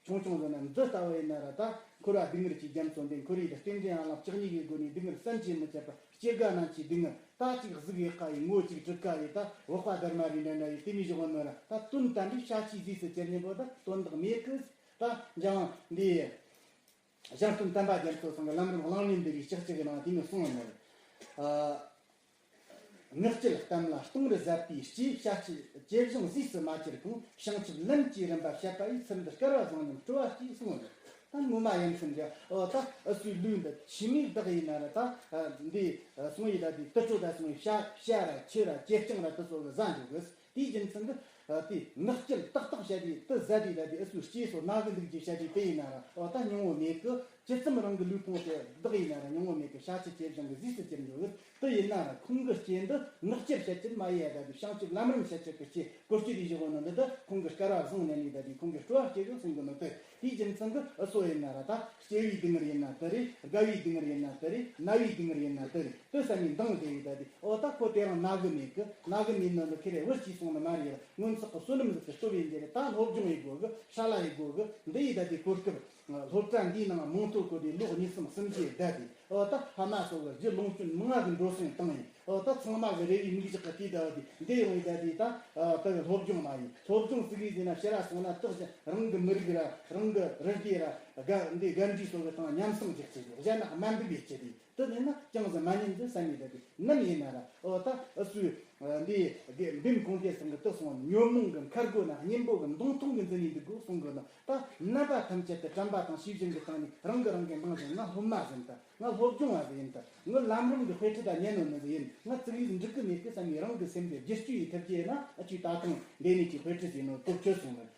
ཆུང་ཆུང་ཟེར་ན་འདི་ལྟ་བུ་ཡིན་ན་ར་ད་འཁོར་བ་སྡུག་བསྔལ་གྱི་རྒྱ་མཚོ་འདི་འཁོར་ཡི་ད་རྟེན་འབྲེལ་ཡང་ལ་ལྕགས་སྨྱུག་གི་སྒོ་ནས་སྡུག་བསྔལ་བསམ་གྱིས་མི་ཁྱབ་པ་སྐྱེ་རྒ་ན་འཆིའི་སྡུག་བསྔལ་ད་ཅིག་གཟུགས་ཡི་ཀ་ཡི་ངོ་ཅིག་གྲུ་ཀ་ཡི་ད་འོག་པ་སྡར་མ་རི་འདྲ་འདྲ་ཡི་དེ་མོ་བཞག་ནོ་ར་ད་དོན་དམ་པའི་བྱ་བྱེད་རྫས་སུ་གྱུར་ཉན་པོ་ད་དོན་དག་མེད་གི། ད་འཇང་འདི། གཞན་སྟོན་དམ་པ་རྒྱ་མཚོ་ཚང་གི་ལམ་རིམ་གླེང་ལེན་འདི་རིགས་ལྕགས་ཀྱི་ནང་དེ་ནས་གསུངས་ཡོད་མོད། ངག་བཅད་གཏམ་ལ་སྟོང་རི་ཟབ་པའི་སྐྱེས། བྱ་བྱེད་ཇེ་བཟང་རྫས་སུ་མ་གྱུར་གོང་། བྱང་ཆུབ་ལམ་གྱི་རིམ་པ་བཤད་པ་ཡིས། ཚུལ་འདི་སྐལ་བ་བཟང་ཉམས་སྤྲོ་བ་སྐྱེས་གསུངས་ཡོད། ད་ངོ་མ་ཡིན་ཙམ་གྱི་ཨོ་ད་ཨུ་སུའི་ལུས་འདི་ཆི་མིག་བདག་ཡིན་ན་ར་ད་འདི་སོང་ཡི་ད་དེ་དུར་ཁྲོད་ད་སོང་ཡི་བྱ་བྱ་ར་ཆུ་ར་ཇེ་སྤྱང་ར་དུ་སོ་གི་ཟ་འཇུག་གི། དེའི་རྒྱུ་མཚན་གྱིས་དེ་ངག་བཅད་ཏག་ཏག་བཤད་དེ་དེ་ཟ་དེ་ད་དེ་ཨུ་ཚོའི་སྐྱེས་སོ་ན་གི་འདུག་ཅེས་བཤད་དེ་དེ་ཡིན་ན་ར་ཨོ་ད་སྙིང་བོ་མེད་གི། ཇི་ཙམ་རང་གི་ལུས་ཕུང་དེ་བདག་ཡིན་ན་ར་སྙིང་བོ་མེད་གི། བྱ་བྱེད་ཇེ་བཟང་གི་རྫས་སུ་གྱུར་འགྲོ་གི། དེ་ཡིན་ན་ར་ཁོང་གི་སྐྱེས་འདི་ངག་བཅད་བཤད་ཀྱིན་མ་ཡིན་ཡ། ད་དེ་བྱང་ཆུབ་ལམ་རིམ་བཤད་ཀྱི་སྐྱེས་གོ་སྐྱེས་དེ་བཞི་བོ་ནི་འདི་ད་ཁོང་གི་སྐལ་བ་བཟང་ནས་ནི་ད་དེ་ཁོང་གི་སྤྲོ་བ་སྐྱེ་གི་གསུང་གི་ནི་དེ་དེའི་རྒྱུ་མཚན་གྱིས་ཨུ་ཚོ་ཡིན་ན་ར་ད་སྐྱེ་བའི་སྡུག་བསྔལ་ཡིན་ན་དེ་རེད། རྒ་བའི་སྡུག་བསྔལ་ཡིན་ན་དེ་རེད། ན་བའི་སྡུག་བསྔལ་ཡིན་ན་དེ་རེད། དེ་བསམ་ནས་འདང་བསྡད་ཡོད་ད་དེ། ཨོ་ད་ཁོ་དེ་རིང་ན་གི་མེད་གི། ན་གི་མེད་ནོ་འདི་ཁེ་རེ་བུ་སྐྱེས་སོང་ནི་མ་རེད། སྔོན་ཚོགས་ཀྱི་བསོད་ནམས་ཟིག་གི་སྟོབས་ཡིན་གྱི་རེད། ད་སློབ་སྦྱོང་ཡེད་དགོ་གི། ཧྲ་ལ་ཡེད་དགོ་གི། འདི་ཡི་ད་དེ་གོ་སྐབས་སློབ་གྲྭ་འདིའི་ནང་མིང་ཐོ་བཀོད་དེ་ལོ་གཉིས་གསུམ་གསུམ་བཅུ་བསྡད་དེ། ཨོ་ད་ཕ་མ་སོགས་ཀྱི་རྒྱུ་ལོངས་སྤྱོད་མང་ང་གི་འགྲོ་སོང་བཏང་ཡིན། ཨོ་ད་ཚང་མ་གི་རེ་བའི་མིག་གཞག་གི་དུས་ད་བ་དེ་འདི་ཡོང་ཡི་ད་དེ་ད་ད་གི་སློབ་སྦྱོང་མ་ཡིན། སློབ་སྦྱོང་ཟིག་ཡིན་ཟེར་ན་ཕྱི་ར་སོང་ན་ཏག་ཅིག་རང་གི་མི་རིགས་ར་རང་གི་རི་སྡེ་ར་དགའ་འདི་དགའ་འདྲིས་སོགས་ཀྱི་སྟེང་ཉམས་སྲུང་རྒྱག་ཆེད་དུ་གཞན་ན་དམའ་འབེབས་ཡེད་ཆེད་དེ། དེ་ནས་ན་ཅང་ཟད་མ་ཉན་ཟེར་བསམ་ཡས་ད་དེ་ནམ་ཡིན་ན་ར། ཨོ་ད་ཨུ་ཚོས་འདི་འབེམ་གོང་དེ་སང་གི་དུ་སོང་ཉོན་མོངས་ཀྱི་མཁར་སྒོ་ན་གཉེན་པོ་གི་མདུང་ཐུང་གི་འཛིན་ནས་འདུག་དགོས་གསུང་གི་ན། ད་རྣམ་པ་ཐམས་ཅད་དུ་དྲན་པ་དང་ཤེས་བཞིན་གྱི་སྟེང་ནས་རང་གི་རང་གི་འདང་ཟིན། ང་སློབ་མ་ཟིན་ད། ང་སློབ་སྦྱོང་བ་ཟིན་ད། ངའི་ལམ་རིམ་གྱི་དཔེ་ཁྲིད་ད་ཉན་ནོ་ནི་ཟིན། ང་ཙིག་ཡིག་འགྲིག་གི་མེད་གི་བསམ་ནས་རང་གི་སེམས་དེ་བསྒྱུར་བཅོས་ཡེད་ཐུབ་ཀྱི་ན། ཨ་ཅུ་ད་ཐེངས་འདི་ནས་ཀྱི་དཔེ་ཁྲིད་ཟིན་ནོ་སྟོབས་ཆེ་སོང་ནི།